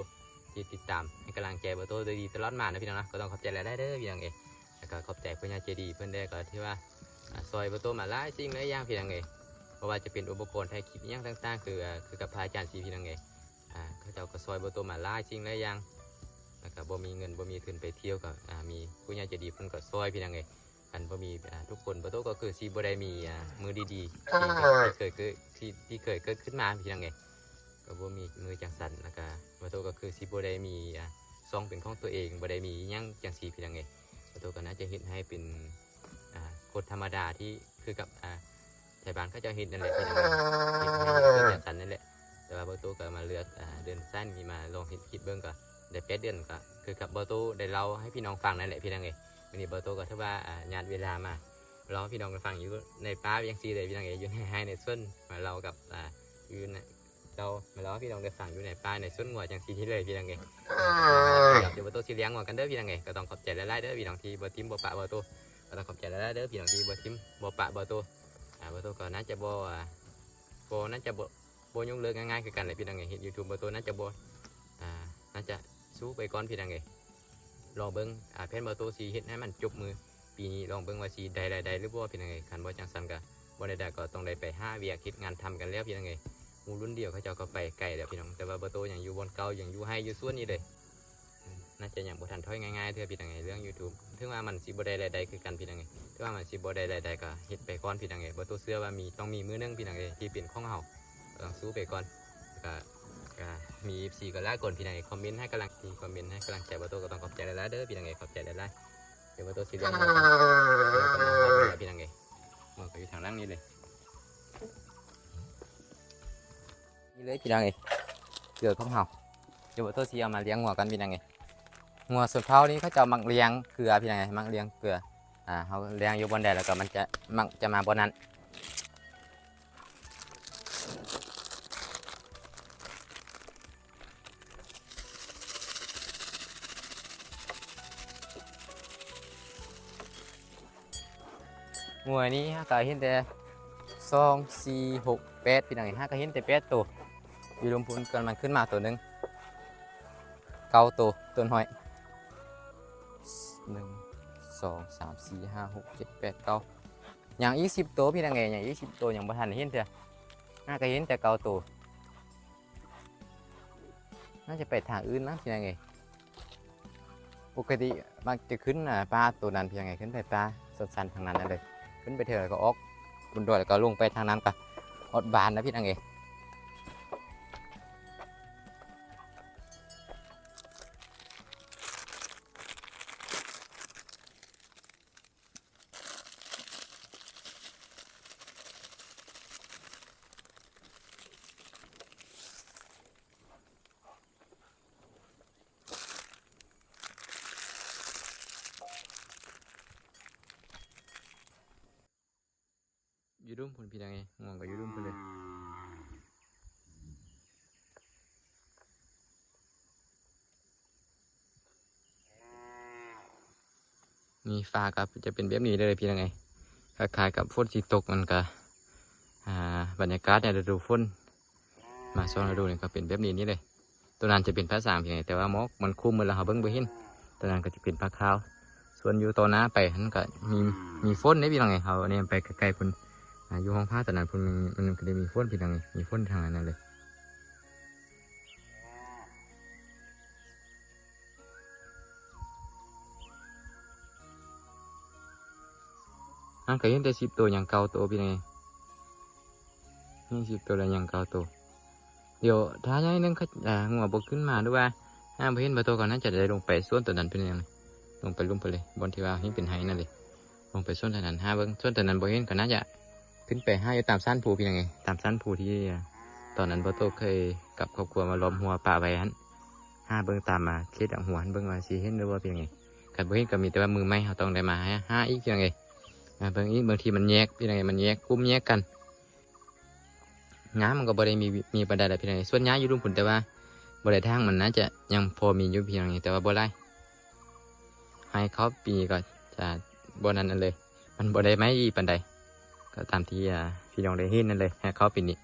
ທີ່ຕິດຕາມໃຫ້ກຳລັງໃຈບ່າວໂຕໂດຍດີຕະຫຼອດມານະພີ່ນ້ອງເນາະ. ກໍຕ້ອງຂອບໃຈຫຼາຍໆເດີພີ່ນ້ອງເອີຍ ແລ້ວກໍຂອບໃຈຜູ້ໃຫຍ່ໃຈດີເພິ່ນແດ່ ກໍທີ່ວ່າ ອ່າ ຊ່ອຍບ່າວໂຕມາຫຼາຍສິ່ງຫຼາຍຢ່າງພີ່ນ້ອງເອີຍ ບໍ່ວ່າຈະເປັນອຸປະກອນຖ່າຍຄລິບອີ່ຫຍັງຕ່າງໆ ຄື ອ່າ ຄືກັບພະອາຈານສີພີ່ນ້ອງເອີຍ ອ່າ ເຂົາເຈົ້າກໍຊ່ອຍບ່າວໂຕມາຫຼາຍສິ່ງຫຼາຍຢ່າງ ແລ້ວກໍບໍ່ມີເງິນບໍ່ມີທຶນໄປທ່ຽວ ກໍ ອ່າ ມີຜູ້ໃຫຍ່ໃຈດີເພິ່ນກໍຊ່ອຍພີ່ນ້ອງເອີຍ. ຄັນບໍ່ມີ ອ່າ ທຸກຄົນ ບ່າວໂຕກໍຄືຊິບໍ່ໄດ້ມີ ອ່າ ມື້ດີໆ ທີ່ ທີ່ເຄີຍ ທີ່ ທີ່ເຄີຍເກີດຂຶ້ນມາພີ່ນ້ອງເອີຍ ກໍບໍ່ມີມື້ຈັ່ງຊັ້ນ ແລ້ວກໍບ່າວໂຕກໍຄືຊິບໍ່ໄດ້ມີ ອ່າ ຊ່ອງເປັນຂອງຕົວເອງ ບໍ່ໄດ້ມີຫຍັງຈັ່ງຊີ້ພີ່ນ້ອງເອີຍ. ບ່າວໂຕກໍໜ້າຈະເຮັດໃຫ້ເປັນ ອ່າ ຄົນທຳມະດາທີ່ຄືກັບ ອ່າ ໄທບ້ານເຂົາເຈົ້າເຮັດນັ້ນແຫຼະພີ່ນ້ອງເອີຍ ເຮັດໃຫ້ເປັນຈັ່ງຊັ້ນນັ້ນແຫຼະ. ແຕ່ວ່າບ່າວໂຕກໍມາເລືອກ ອ່າ ເດີນສາຍນີ້ມາລອງເຮັດຄລິບເບິ່ງ ກໍໄດ້ແປດເດືອນ ກໍຄືກັບບ່າວໂຕໄດ້ເລົ່າໃຫ້ພີ່ນ້ອງຟັງນັ້ນແຫຼະພີ່ນ້ອງເອີຍ. ມື້ນີ້ບ່າວໂຕກໍຖືວ່າ ອ່າ ຍາດເວລາມາເລົ່າໃຫ້ພີ່ນ້ອງຟັງຢູ່ໃນປ່າຈັ່ງຊີ້ເລີຍພີ່ນ້ອງເອີຍ ຢູ່ໃນໄຮ່ໃນສວນ ມາເລົ່າກັບ ອ່າ ຢູ່ໃນ ເລົ່າ ມາເລົ່າໃຫ້ພີ່ນ້ອງໄດ້ຟັງຢູ່ໃນປ່າໃນສວນງົວຈັ່ງຊີ້ນີ້ເລີຍພີ່ນ້ອງເອີຍ. ດຽວບ່າວໂຕຊິລ້ຽງງົວກັນເດີພີ່ນ້ອງເອີຍ. ກໍຕ້ອງຂອບໃຈຫຼາຍໆເດີພີ່ນ້ອງທີ່ບໍ່ຖິ້ມບໍ່ປະບ່າວໂຕ ກໍຕ້ອງຂອບໃຈຫຼາຍໆເດີພີ່ນ້ອງທີ່ບໍ່ຖິ້ມບໍ່ປະບ່າວໂຕ. ອ່າ ບ່າວໂຕກໍໜ້າຈະບໍ່ ອ່າ ບໍ່ ໜ້າຈະບໍ່ ບໍ່ຍົກເລີກງ່າຍໆຄືກັນແຫຼະພີ່ນ້ອງເອີຍ. ເຮັດ YouTube ບ່າວໂຕໜ້າຈະບໍ່ ອ່າ ໜ້າຈະສູ້ໄປກ່ອນພີ່ນ້ອງເອີຍ. ລອງເບິ່ງ ອ່າ ແຜນບ່າວໂຕຊິເຮັດໃຫ້ມັນຈົບມື້ປີນີ້ ລອງເບິ່ງວ່າຊິໄດ້ລາຍໄດ້ຫຼືບໍ່ພີ່ນ້ອງເອີຍ. ຄັນບໍ່ຈັ່ງຊັ້ນກໍ ບໍ່ໄດ້ ກໍຕ້ອງໄດ້ໄປຫາວຽກເຮັດງານທຳກັນແລ້ວພີ່ນ້ອງເອີຍ. ໝູ່ລຸ້ນດຽວເຂົາເຈົ້າກໍໄປໄກແລ້ວພີ່ນ້ອງ, ແຕ່ວ່າບໍ່ໂຕຍັງຢູ່ບ່ອນເກົ່າ ຍັງຢູ່ໄຮ່ຢູ່ສວນນີ້ເດ້. ອືມ ໜ້າຈະຍັງບໍ່ທັນຖອຍງ່າຍໆເທື່ອພີ່ນ້ອງເອີຍ ເລື່ອງ YouTube. ເຖິງວ່າມັນຊິບໍ່ໄດ້ລາຍໄດ້ຄືກັນພີ່ນ້ອງເອີຍ, ເຖິງວ່າມັນຊິບໍ່ໄດ້ລາຍໄດ້ກໍເຮັດໄປກ່ອນພີ່ນ້ອງເອີຍ. ບໍ່ໂຕເຊື່ອວ່າມີ ຕ້ອງມີມື້ໜຶ່ງພີ່ນ້ອງເອີຍ ທີ່ເປັນຂອງເຮົາ. ກໍຕ້ອງສູ້ໄປກ່ອນ. ກໍ ກໍມີເອັຟຊີກໍຫຼາຍຄົນພີ່ນ້ອງເອີຍ ຄອມເມັນໃຫ້ກຳລັງ ທີ່ຄອມເມັນໃຫ້ກຳລັງໃຈບໍ່ໂຕ ກໍຕ້ອງຂອບໃຈຫຼາຍໆເດີພີ່ນ້ອງເອີຍ. ຂອບໃຈຫຼາຍໆ. ດຽວບໍ່ໂຕຊິເລື່ອງ ພີ່ນ້ອງເອີຍ. ໝູ່ກໍຢູ່ທາງຫຼັງນີ້ເລີຍ. ນີ້ເລີຍພີ່ນ້ອງເອີຍ ເກືອຂອງເຮົາ. ດຽວບໍ່ໂຕຊິເອົາມາລ້ຽງງົວກັນພີ່ນ້ອງເອີຍ. ງົວຊົນເຜົ່ານີ້ເຂົາເຈົ້າມັກລ້ຽງເກືອພີ່ນ້ອງເອີຍ ມັກລ້ຽງເກືອ. ອ່າ ເຮົາລ້ຽງຢູ່ບ່ອນໃດ ແລ້ວກໍມັນຈະ ມັກຈະມາບ່ອນນັ້ນ. ງົວນີ້ເຮົາກໍເຫັນແຕ່ສອງ ສີ່ ຫົກ ແປດ ພີ່ນ້ອງເອີຍ. ເຮົາກໍເຫັນແຕ່ແປດໂຕ. ຢູ່ລຸ່ມພຸ້ນກໍມັນຂຶ້ນມາໂຕໜຶ່ງ ເກົ້າໂຕ ຕົ້ນຫ້ອຍ. ໜຶ່ງ ສອງ ສາມ ສີ່ ຫ້າ ຫົກ ເຈັດ ແປດ ເກົ້າ ຍັງອີກສິບໂຕພີ່ນ້ອງເອີຍ ຍັງອີກສິບໂຕ ຍັງບໍ່ທັນເຫັນເທື່ອ. ເຮົາກໍເຫັນແຕ່ເກົ້າໂຕ. ໜ້າຈະໄປທາງອື່ນນະ ພີ່ນ້ອງເອີຍ. ປົກກະຕິມັກຈະຂຶ້ນ ອ່າ ປ່າໂຕນັ້ນ ພີ່ນ້ອງເອີຍ ຂຶ້ນໄປປ່າຊົນຊັ້ນທາງນັ້ນນັ້ນເລີຍ. ຂຶ້ນໄປເທື່ອໃດກໍອອກບົນດອຍ ແລ້ວກໍລົງໄປທາງນັ້ນ ກໍຮອດບ້ານນະ ພີ່ນ້ອງເອີຍ. ຢູ່ລຸ່ມພຸ້ນພີ່ນ້ອງເອີຍ ງ່ວງກໍຢູ່ລຸ່ມພຸ້ນເລີຍ. ນີ້ ຟ້າກໍຈະເປັນແບບນີ້ເລີຍພີ່ນ້ອງເອີຍ ຄ້າຍໆກັບຝົນຊິຕົກ. ມັນກໍ ອ່າ ບັນຍາກາດໃນລະດູຝົນ ມາຊ່ວງລະດູນີ້ກໍເປັນແບບນີ້ນີ້ເດ້. ໂຕນັ້ນຈະເປັນພາສາງພີ່ນ້ອງເອີຍ ແຕ່ວ່າໝອກມັນຄຸມໝົດແລ້ວ ເຮົາເບິ່ງບໍ່ເຫັນ. ໂຕນັ້ນກໍຈະເປັນພາຂາວ. ສ່ວນຢູ່ຕໍ່ໜ້າໄປຫັ້ນກໍມີ ມີຝົນເດ້ພີ່ນ້ອງເອີຍ. ເຮົາແນມໄປໃກ້ໆພຸ້ນ ອ່າ ຢູ່ຫ້ອງພ້າໂຕນັ້ນພຸ້ນ ມັນ ມັນກໍໄດ້ມີຝົນພີ່ນ້ອງເອີຍ ມີຝົນທາງນັ້ນເລີຍ. ອັນກໍເຫັນແຕ່ສິບໂຕ ຍັງເກົ້າໂຕພີ່ນ້ອງເອີຍ. ເຫັນສິບໂຕແລ້ວຍັງເກົ້າໂຕ. ດຽວຖ້າໜ້ອຍໜຶ່ງ ອ່າ ງົວບໍ່ຂຶ້ນມາ ຫຼືວ່າຫາບໍ່ເຫັນບໍ່ໂຕ ກໍໜ້າຈະໄດ້ລົງໄປສວນໂຕນັ້ນເປັນຫຍັງ ລົງໄປລຸ່ມໄປເລີຍ ບ່ອນທີ່ວ່າເຫັນເປັນໄຮ່ນັ້ນເລີຍ. ລົງໄປສວນໂຕນັ້ນ ຫາເບິ່ງ ສວນໂຕນັ້ນບໍ່ເຫັນ ກໍໜ້າຈະຂຶ້ນໄປຫາຢູ່ຕາມສັນພູພີ່ນ້ອງເອີຍ ຕາມສັນພູທີ່ ອ່າ ຕອນນັ້ນບໍ່ໂຕເຄີຍກັບຄອບຄົວມາລ້ອມຮົ້ວປ່າໄວ້ຫັ້ນ. ຫາເບິ່ງຕາມ ອ່າ ເຂດຫຼັງຮົ້ວຫັ້ນ ເບິ່ງວ່າຊິເຫັນຫຼືບໍ່ພີ່ນ້ອງເອີຍ. ຄັນບໍ່ເຫັນກໍມີແຕ່ວ່າມື້ໃໝ່ເຮົາຕ້ອງໄດ້ມາຫາ ຫາອີກພີ່ນ້ອງເອີຍ. ມາເບິ່ງອີກ ບາງທີມັນແຍກພີ່ນ້ອງເອີຍ ມັນແຍກກຸ່ມແຍກກັນ. ງາມັນກໍບໍ່ໄດ້ມີ ມີປານໃດແຫຼະພີ່ນ້ອງເອີຍ. ສ່ວນໃຫຍ່ຢູ່ລຸ່ມພຸ້ນ ແຕ່ວ່າບໍ່ໄດ້ຖາງ ມັນໜ້າຈະຍັງພໍມີຢູ່ພີ່ນ້ອງເອີຍ ແຕ່ວ່າບໍ່ຫຼາຍ. ໄຮ່ເຂົ້າປີນີ້ກໍຈະບໍ່ນັ້ນນັ້ນເລີຍ ມັນບໍ່ໄດ້ໃໝ່ດີປານໃດ. ກໍຕາມທີ່ ອ່າ ພີ່ນ້ອງໄດ້ເຫັນນັ້ນເລີຍ ໄຮ່ເຂົ້າປີນີ້.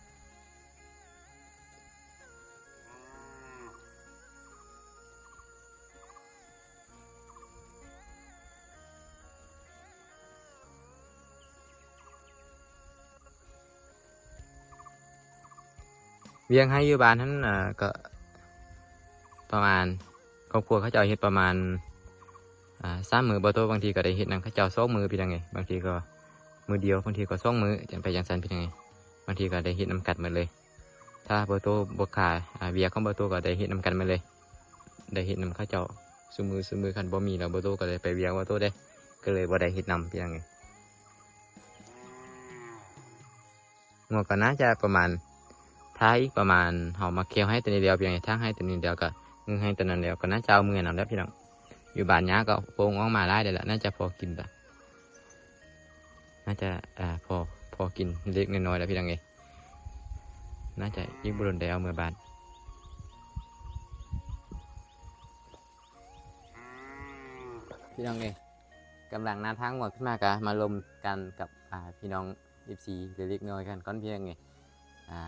ວຽກໄຮ່ຢູ່ບ້ານຫັ້ນ ອ່າ ກໍປະມານ ຄອບຄົວເຂົາເຈົ້າເຮັດປະມານ ອ່າ ສາມມື້ບໍ່ໂຕ. ບາງທີກໍໄດ້ເຮັດນຳເຂົາເຈົ້າສອງມື້ພີ່ນ້ອງເອີຍ. ບາງທີກໍມື້ດຽວ ບາງທີກໍສອງມື້ ຈັ່ງໄປຈັ່ງຊັ້ນພີ່ນ້ອງເອີຍ. ບາງທີກໍໄດ້ເຮັດນຳກັນໝົດເລີຍ. ຖ້າບໍ່ໂຕບໍ່ຂາຍ ອາ ວຽກຂອງບໍ່ໂຕກໍໄດ້ເຮັດນຳກັນໝົດເລີຍ ໄດ້ເຮັດນຳເຂົາເຈົ້າຊຸມື້ ຊຸມື້. ຄັນບໍ່ມີແລ້ວ ບໍ່ໂຕກໍໄດ້ໄປວຽກບໍ່ໂຕເດ້ ກໍເລີຍບໍ່ໄດ້ເຮັດນຳພີ່ນ້ອງເອີຍ. ງົວກໍໜ້າຈະປະມານ ຖ້າອີກປະມານ ເຮົາມາເຄວໄຮ່ໂຕນີ້ແລ້ວ ພຽງແຕ່ຖາງໄຮ່ໂຕນີ້ແລ້ວ ກໍງຶງໄຮ່ໂຕນັ້ນແລ້ວ ກໍໜ້າຈະເອົາເມືອນຳແລ້ວພີ່ນ້ອງ. ຢູ່ບ້ານຫຍ້າກໍປົງອອກມາຫຼາຍແລ້ວລະ ໜ້າຈະພໍກິນລະ ໜ້າຈະ ອາ ພໍ ພໍກິນເລັກໆນ້ອຍໆແລ້ວພີ່ນ້ອງເອີຍ. ໜ້າຈະອີກບໍ່ດົນໄດ້ເອົາເມືອບ້ານ. ພີ່ນ້ອງເອີຍ ກຳລັງນຳທາງງົວຂຶ້ນມາ ກະມາລົມກັນກັບ ອາ ພີ່ນ້ອງເອັຟຊີເລັກໆນ້ອຍໆກັນກ່ອນພີ່ນ້ອງເອີຍ. ອາ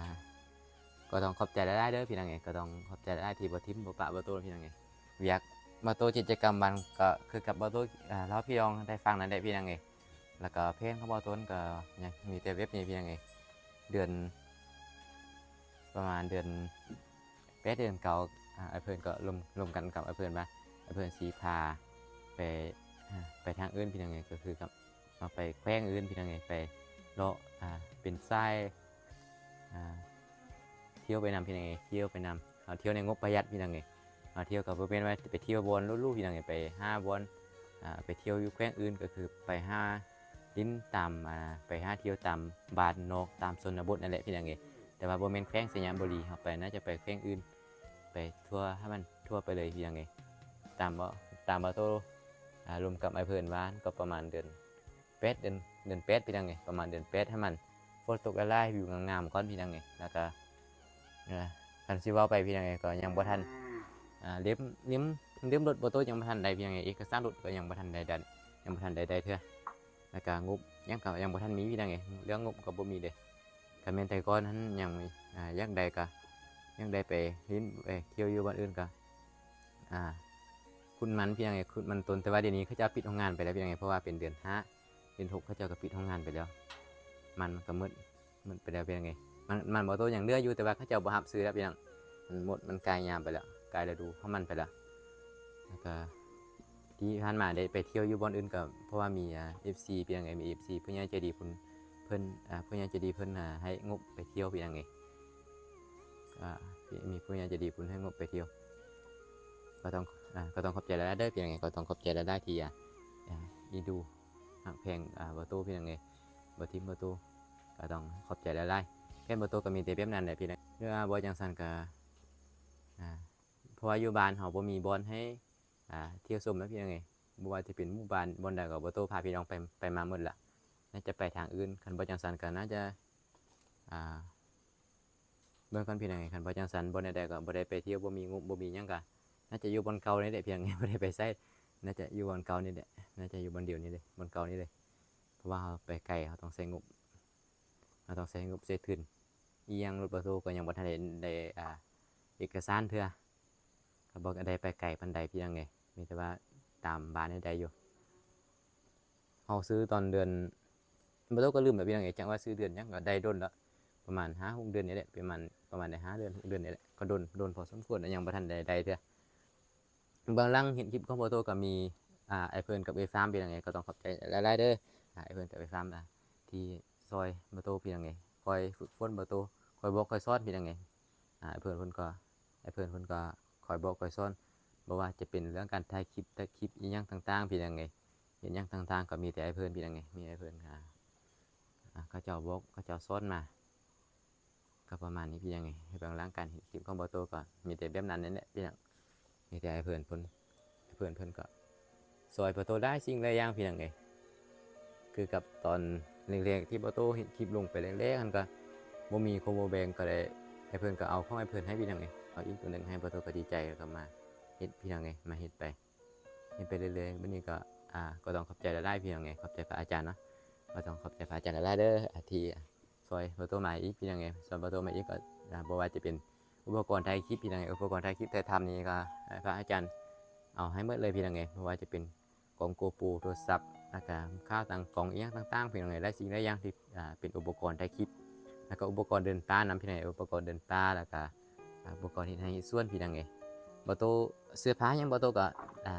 ກໍຕ້ອງຂອບໃຈຫຼາຍໆເດີພີ່ນ້ອງເອີຍ ກໍຕ້ອງຂອບໃຈຫຼາຍໆທີ່ບໍ່ຖິ້ມບໍ່ປະບໍ່ໂຕພີ່ນ້ອງເອີຍ. ວຽກບໍ່ໂຕ ກິດຈະກຳວັນກໍຄືກັບບໍ່ໂຕ ອາ ເລົ່າພີ່ນ້ອງໄດ້ຟັງນັ້ນແຫຼະພີ່ນ້ອງເອີຍ. ແລ້ວກໍແຜນຂອງເບົາຕົ້ນກໍຍັງມີແຕ່ແບບນີ້ພຽງເອງ. ເດືອນ ປະມານເດືອນແປດເດືອນເກົ້າ ອາ ອ້າຍເພິ່ນກໍລົມ ລົມກັນກັບອ້າຍເພິ່ນວ່າ ອ້າຍເພິ່ນຊິພາໄປ ອາ ໄປທາງອື່ນພຽງເອງ ກໍຄືກັບ ເຮົາໄປແຂວງອື່ນພຽງເອງ ໄປເລາະ ອາ ເປັນສາຍ ອາ ທ່ຽວໄປນຳພຽງເອງ ທ່ຽວໄປນຳ ເຮົາທ່ຽວໃນງົບປະຢັດພຽງເອງ. ເຮົາທ່ຽວກໍບໍ່ແມ່ນວ່າຈະໄປທ່ຽວບ່ອນຫຼູໆພຽງເອງ ໄປຫາບ່ອນ ອາ ໄປທ່ຽວຢູ່ແຂວງອື່ນ ກໍຄືໄປຫາຫຼິ້ນຕາມ ອາ ໄປຫາທ່ຽວຕາມບ້ານນອກ ຕາມຊົນນະບົດນັ້ນແຫຼະພຽງເອງ. ແຕ່ວ່າບໍ່ແມ່ນແຂວງໄຊຍະບູລີ ເຮົາໄປ ໜ້າຈະໄປແຂວງອື່ນ ໄປທົ່ວໃຫ້ມັນທົ່ວໄປເລີຍພຽງເອງ. ຕາມເວົ້າ ຕາມເບົາໂຕ ອາ ລົມກັບອ້າຍເພິ່ນວ່າ ກໍປະມານເດືອນແປດ ເດືອນ ເດືອນແປດພຽງເອງ ປະມານເດືອນແປດ ໃຫ້ມັນຝົນຕົກຫຼາຍໆ ວິວງາມໆກ່ອນພຽງເອງ. ແລ້ວກໍ ເອີ ຄັນຊິເວົ້າໄປພຽງເອງ ກໍຍັງບໍ່ທັນ ອາ ເຫຼັ້ມ ເຫຼັ້ມ ເຫຼັ້ມລົດເບົາໂຕຍັງບໍ່ທັນໄດ້ພຽງເອງ ເອກະສານລົດກໍຍັງບໍ່ທັນໄດ້ດັນ ຍັງບໍ່ທັນໄດ້ໄດ້ເທື່ອ. ແລ້ວກະງົບຫຍັງກໍຍັງບໍ່ທັນມີພຽງເອງ ເລື່ອງງົບກໍບໍ່ມີເດ້. ຄັນແມ່ນແຕ່ກ່ອນຫັ້ນຍັງມີ ອາ ຢາກໄດ້ກໍ ຢາກໄດ້ໄປຫຼິ້ນໄປທ່ຽວຢູ່ບ່ອນອື່ນກໍ ອາ ຂຸດມັນພຽງເອງ ຂຸດມັນຕົ້ນ. ແຕ່ວ່າດຽວນີ້ເຂົາເຈົ້າປິດໂຮງງານໄປແລ້ວພຽງເອງ ເພາະວ່າເປັນເດືອນຫ້າ ເດືອນຫົກ ເຂົາເຈົ້າກໍປິດໂຮງງານໄປແລ້ວ ມັນມັນກໍໝົດ ໝົດໄປແລ້ວພຽງເອງ. ມັນ ມັນເບົາໂຕຍັງເຫຼືອຢູ່ ແຕ່ວ່າເຂົາເຈົ້າບໍ່ຮັບຊື້ແລ້ວພຽງ ມັນໝົດ ມັນກາຍຍາມໄປແລ້ວ ກາຍລະດູຂອງມັນໄປແລ້ວ. ແລ້ວກໍທີ່ຜ່ານມາໄດ້ໄປທ່ຽວຢູ່ບ່ອນອື່ນກໍເພາະວ່າມີ ອາ ເອັຟຊີ ພຽງເອງ ມີເອັຟຊີ ຜູ້ໃຫຍ່ໃຈດີເພິ່ນ ເພິ່ນ ອາ ຜູ້ໃຫຍ່ໃຈດີເພິ່ນ ອາ ໃຫ້ງົບໄປທ່ຽວພຽງເອງ. ອາ ມີຜູ້ໃຫຍ່ໃຈດີເພິ່ນໃຫ້ງົບໄປທ່ຽວ ກໍຕ້ອງ ອາ ກໍຕ້ອງຂອບໃຈຫຼາຍໆເດີພຽງເອງ ກໍຕ້ອງຂອບໃຈຫຼາຍໆທີ່ ອາ ອາ ເອັນດູຮັກແພງ ອາ ເບົາໂຕພຽງເອງ ບໍ່ຖິ້ມເບົາໂຕ ກໍຕ້ອງຂອບໃຈຫຼາຍໆ. ແພນເບົາໂຕກໍມີແຕ່ແບບນັ້ນແຫຼະພຽງເອງ ຫຼືວ່າບໍ່ຈັ່ງຊັ້ນກໍ ອາ ເພາະວ່າຢູ່ບ້ານເຮົາບໍ່ມີບ່ອນໃຫ້ ອາ ທ່ຽວຊົມນະພຽງເອງ. ບໍ່ວ່າຈະເປັນໝູ່ບ້ານບ່ອນໃດກໍເບົາໂຕພາພີ່ນ້ອງໄປ ໄປມາໝົດລະ ໜ້າຈະໄປທາງອື່ນ. ຄັນບໍ່ຈັ່ງຊັ້ນກໍໜ້າຈະ ອາ ເບິ່ງກ່ອນພຽງເອງ ຄັນບໍ່ຈັ່ງຊັ້ນ ບໍ່ແນວໃດກໍບໍ່ໄດ້ໄປທ່ຽວ ບໍ່ມີງົບ ບໍ່ມີຫຍັງ ກໍໜ້າຈະຢູ່ບ່ອນເກົ່ານີ້ແຫຼະພຽງເອງ ບໍ່ໄດ້ໄປໃສ ໜ້າຈະຢູ່ບ່ອນເກົ່ານີ້ແຫຼະ ໜ້າຈະຢູ່ບ່ອນດຽວນີ້ເລີຍ ບ່ອນເກົ່ານີ້ເລີຍ. ເພາະວ່າເຮົາໄປໄກ ເຮົາຕ້ອງໃຊ້ງົບ ເຮົາຕ້ອງໃຊ້ງົບ ໃຊ້ທຶນ ອີ່ຫຍັງລົດເບົາໂຕກໍຍັງບໍ່ທັນໄດ້ ໄດ້ ອາ ເອກະສານເທື່ອ ກໍບໍ່ໄດ້ໄປໄກປານໃດພຽງເອງ ມີແຕ່ວ່າຕາມບ້ານນີ້ໄດ້ຢູ່. ເຮົາຊື້ຕອນເດືອນ ເບົາໂຕກໍລືມແລ້ວພຽງເອງ ຈັກວ່າຊື້ເດືອນຫຍັງ ກໍໄດ້ດົນແລ້ວ ປະມານຫ້າຫົກເດືອນນີ້ແຫຼະ ປະມານ ປະມານໄດ້ຫ້າເດືອນ ຫົກເດືອນນີ້ແຫຼະ ກໍດົນ ດົນພໍສົມຄວນ ຍັງບໍ່ທັນໄດ້ ໄດ້ເທື່ອ. ເບື້ອງຫຼັງເຮັດຄລິບຂອງເບົາໂຕກໍມີ ອາ ອ້າຍເພິ່ນກັບເອື້ອຍຟາມພຽງເອງ ກໍຕ້ອງຂອບໃຈຫຼາຍໆເດີ ອາ ອ້າຍເພິ່ນກັບເອື້ອຍຟາມ ອາ ທີ່ຊ່ອຍເບົາໂຕພຽງເອງ ຄອຍຝຶກຝົນເບົາໂຕ ຄອຍບອກຄອຍສອນພຽງເອງ. ອາ ອ້າຍເພິ່ນເພິ່ນກໍ ອ້າຍເພິ່ນເພິ່ນກໍຄອຍບອກຄອຍສອນ ບໍ່ວ່າຈະເປັນເລື່ອງການຖ່າຍຄລິບ ຕັດຄລິບ ອີ່ຫຍັງຕ່າງໆພຽງເອງ ເຮັດຫຍັງຕ່າງໆ ກໍມີແຕ່ອ້າຍເພິ່ນພຽງເອງ ມີອ້າຍເພິ່ນ ອາ ເຂົາເຈົ້າບອກ ເຂົາເຈົ້າສອນມາ ກໍປະມານນີ້ພຽງເອງ. ເບື້ອງຫຼັງການເຮັດຄລິບຂອງເບົາໂຕກໍມີແຕ່ແບບນັ້ນນີ້ແຫຼະພຽງເອງ ມີແຕ່ອ້າຍເພິ່ນເພິ່ນ ອ້າຍເພິ່ນເພິ່ນກໍຊ່ອຍເບົາໂຕຫຼາຍສິ່ງຫຼາຍຢ່າງພຽງເອງ. ຄືກັບຕອນແລກໆທີ່ເບົາໂຕເຮັດຄລິບລົງໄປແລກໆຫັ້ນ ກໍບໍ່ມີຄົນບໍ່ແບ່ງ ກໍໄດ້ ອ້າຍເພິ່ນກໍເອົາຂອງອ້າຍເພິ່ນໃຫ້ພຽງເອງ ເອົາອີກໂຕໜຶ່ງໃຫ້ເບົາໂຕກໍດີໃຈ ແລ້ວກໍມາເຮັດພຽງເອງ ມາເຮັດໄປ ເຮັດໄປເລື້ອຍໆ. ບັດນີ້ກໍ ອາ ກໍຕ້ອງຂອບໃຈຫຼາຍໆພຽງເອງ ຂອບໃຈພະອາຈານເນາະ ກໍຕ້ອງຂອບໃຈພະອາຈານຫຼາຍໆເດີ ອາ ທີ່ຊ່ອຍເບົາໂຕມາອີກພຽງເອງ ຊ່ອຍເບົາໂຕມາອີກ ກໍ ອາ ບໍ່ວ່າຈະເປັນອຸປະກອນຖ່າຍຄລິບພຽງເອງ ອຸປະກອນຖ່າຍຄລິບຖ່າຍທຳນີ້ກໍ ອາ ພະອາຈານເອົາໃຫ້ໝົດເລີຍພຽງເອງ ບໍ່ວ່າຈະເປັນ ກ້ອງໂກໂປ ໂທລະສັບ ແລ້ວກະຂາຕັ້ງກ້ອງອີ່ຫຍັງຕ່າງໆ ພີ່ນ້ອງເອີຍ ຫຼາຍສິ່ງຫຼາຍຢ່າງທີ່ ອ່າ ເປັນອຸປະກອນຖ່າຍຄລິບ ແລ້ວກະອຸປະກອນເດີນປ່ານຳ ພີ່ນ້ອງເອີຍ ອຸປະກອນເດີນປ່າ ແລ້ວກະ ອ່າ ອຸປະກອນເຮັດໄຮ່ເຮັດສວນ ພີ່ນ້ອງເອີຍ. ບໍ່ໂຕເສື້ອຜ້າຫຍັງ ບໍ່ໂຕກະ ອ່າ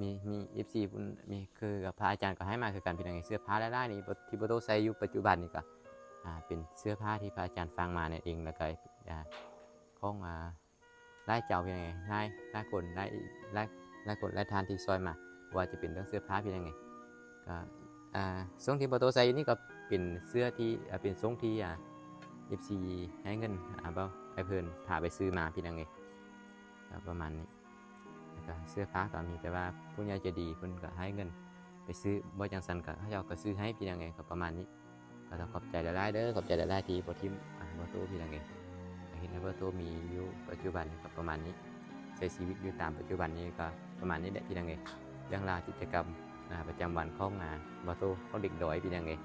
ມີ ມີເອັຟຊີ ເພິ່ນ ມີ ຄືກັບພະອາຈານກໍໃຫ້ມາຄືກັນ ພີ່ນ້ອງເອີຍ. ເສື້ອຜ້າຫຼາຍໆນີ້ ທີ່ບໍ່ໂຕໃສ່ຢູ່ປັດຈຸບັນນີ້ກະ ອ່າ ເປັນເສື້ອຜ້າທີ່ພະອາຈານຝາກມານັ້ນເອງ ແລ້ວກະ ອ່າ ຂອງ ອ່າ ຫຼາຍເຈົ້າ ພີ່ນ້ອງເອີຍ ຫຼາຍ ຫຼາຍຄົນ ຫຼາຍ ຫຼາຍ ຫຼາຍຄົນຫຼາຍທ່ານທີ່ຊ່ອຍມາ ບໍ່ວ່າຈະເປັນເລື່ອງເສື້ອຜ້າ ພີ່ນ້ອງເອີຍ ກໍ ອ່າ ຊົງທີ່ບໍ່ໂຕໃສ່ຢູ່ນີ້ກໍເປັນເສື້ອທີ່ ອ່າ ເປັນຊົງທີ່ ອ່າ ເອັຟຊີ ໃຫ້ເງິນ ອ່າ ເບົາ ໃຫ້ເພິ່ນພາໄປຊື້ມາ ພີ່ນ້ອງເອີຍ ກໍປະມານນີ້. ແລ້ວກໍເສື້ອຜ້າກໍມີແຕ່ວ່າຜູ້ໃຫຍ່ໃຈດີເພິ່ນກໍໃຫ້ເງິນໄປຊື້ ບໍ່ຈັ່ງຊັ້ນກໍເຂົາເຈົ້າກໍຊື້ໃຫ້ ພີ່ນ້ອງເອີຍ ກໍປະມານນີ້. ກໍຕ້ອງຂອບໃຈຫຼາຍໆເດີ ຂອບໃຈຫຼາຍໆທີ່ບໍ່ຖິ້ມ ອ່າ ບໍ່ໂຕ ພີ່ນ້ອງເອີຍ ກໍເຮັດໃຫ້ບໍ່ໂຕມີຢູ່ປັດຈຸບັນນີ້ກໍປະມານນີ້ ໃຊ້ຊີວິດຢູ່ຕາມປັດຈຸບັນນີ້ກໍປະມານນີ້ແຫຼະ ພີ່ນ້ອງເອີຍ. ເລື່ອງລາວກິດຈະກຳ ອ່າ ປະຈຳວັນຂອງ ອ່າ ບໍ່ໂຕ ຂອງເດັກດອຍ ພີ່ນ້ອງເອີຍ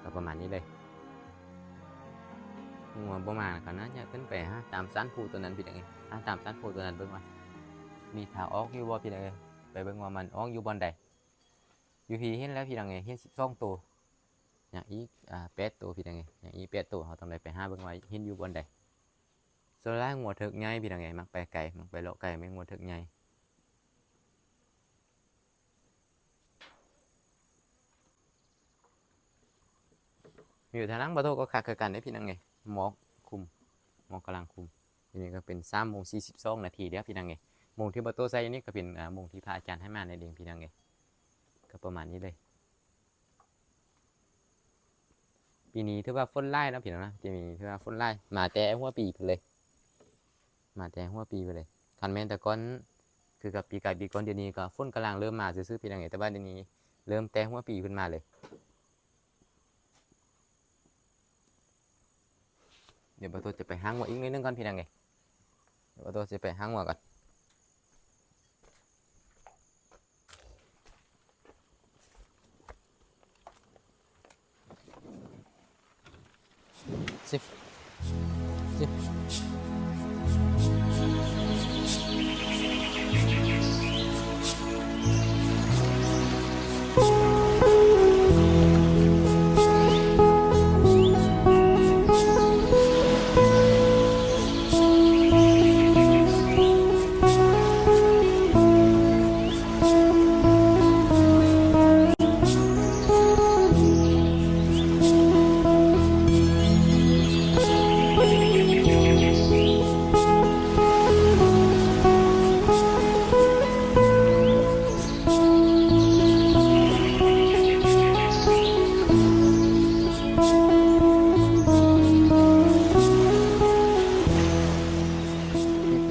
ກໍປະມານນີ້ເລີຍ. ງົວບໍ່ມາກໍໜ້າຈະຂຶ້ນໄປຫາຕາມສັນພູຕົວນັ້ນ ພີ່ນ້ອງເອີຍ ຫາຕາມສັນພູຕົວນັ້ນເບິ່ງວ່າມີທາງອອກຢູ່ບໍ່ ພີ່ນ້ອງເອີຍ ໄປເບິ່ງວ່າມັນອອກຢູ່ບ່ອນໃດ. ຢູ່ພີ້ເຫັນແລ້ວພີ່ນ້ອງເອີຍ ເຫັນສິບສອງໂຕ ຍັງອີກ ອາ ແປດໂຕພີ່ນ້ອງເອີຍ ຍັງອີກແປດໂຕ ເຮົາຕ້ອງໄດ້ໄປຫາເບິ່ງວ່າເຫັນຢູ່ບ່ອນໃດ. ສ່ວນຫຼາຍງົວເທີກໃຫຍ່ພີ່ນ້ອງເອີຍ ມັກໄປໄກ ມັກໄປເລາະໄກ ແມ່ນງົວເທີກໃຫຍ່. ວິວທາງຫຼັງບ່າວໂຕກໍຄັກຄືກັນເດ້ພີ່ນ້ອງເອີຍ ໝອກຄຸມ ໝອກກຳລັງຄຸມ. ດຽວນີ້ກໍເປັນສາມໂມງສີ່ສິບສອງນາທີແລ້ວພີ່ນ້ອງເອີຍ. ໂມງທີ່ບ່າວໂຕໃສ່ຢູ່ນີ້ກໍເປັນ ອາ ໂມງທີ່ພະອາຈານໃຫ້ມານັ້ນເອງພີ່ນ້ອງເອີຍ ກໍປະມານນີ້ເລີຍ. ປີນີ້ຖືວ່າຝົນຫຼາຍເນາະພີ່ນ້ອງເນາະ ປີນີ້ຖືວ່າຝົນຫຼາຍ ມາແຕ່ຫົວປີພຸ້ນເລີຍ ມາແຕ່ຫົວປີພຸ້ນເລີຍ. ຄັນແມ່ນແຕ່ກ່ອນ ຄືກັບປີກາຍປີກ່ອນ ດຽວນີ້ກໍຝົນກຳລັງເລີ່ມມາຊື່ໆ ພີ່ນ້ອງເອີຍ ແຕ່ວ່າດຽວນີ້ເລີ່ມແຕ່ຫົວປີເພິ່ນມາເລີຍ. ດຽວບ່າວໂຕຈະໄປຫາງົວອີກໜ້ອຍໜຶ່ງກ່ອນພີ່ນ້ອງເອີຍ ບ່າວໂຕຊິໄປຫາງົວກ່ອນ.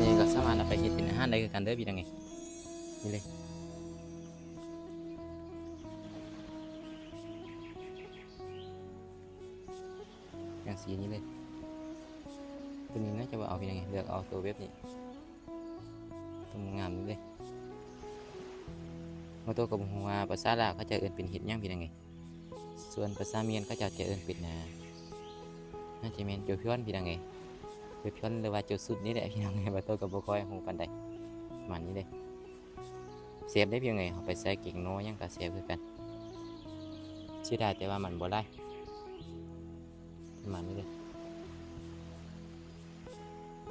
ນີ້ກໍສາມາດເອົາໄປເຮັດເປັນອາຫານໄດ້ຄືກັນເດີພີ່ນ້ອງເອີຍ ນີ້ເລີຍ ຢ່າງສີນີ້ເລີຍ. ໂຕນີ້ໜ້າຈະບໍ່ເອົາ ພີ່ນ້ອງເອີຍ ເລືອກເອົາໂຕແບບນີ້ ໂຕງາມນີ້ເລີຍ. ບ່າວໂຕກໍບໍ່ຮູ້ວ່າພາສາລາວເຂົາເຈົ້າເອີ້ນເປັນເຫັດຫຍັງ ພີ່ນ້ອງເອີຍ ສ່ວນພາສາມຽນເຂົາເຈົ້າຈະເອີ້ນເປັນ ອ່າ ໜ້າຈະແມ່ນໂຈພຽນ ພີ່ນ້ອງເອີຍ ໂຈພຽນ ຫຼືວ່າໂຈຊຸດນີ້ແຫຼະ ພີ່ນ້ອງເອີຍ. ບ່າວໂຕກໍບໍ່ຄ່ອຍຮູ້ປານໃດ ປະມານນີ້ເດ້. ແຊບເດ້ພີ່ນ້ອງເອີຍ ເຮົາໄປໃສ່ແກງໜໍ່ຫຍັງກໍແຊບຄືກັນ ເສຍດາຍແຕ່ວ່າມັນບໍ່ຫຼາຍ ປະມານນີ້ເດ້.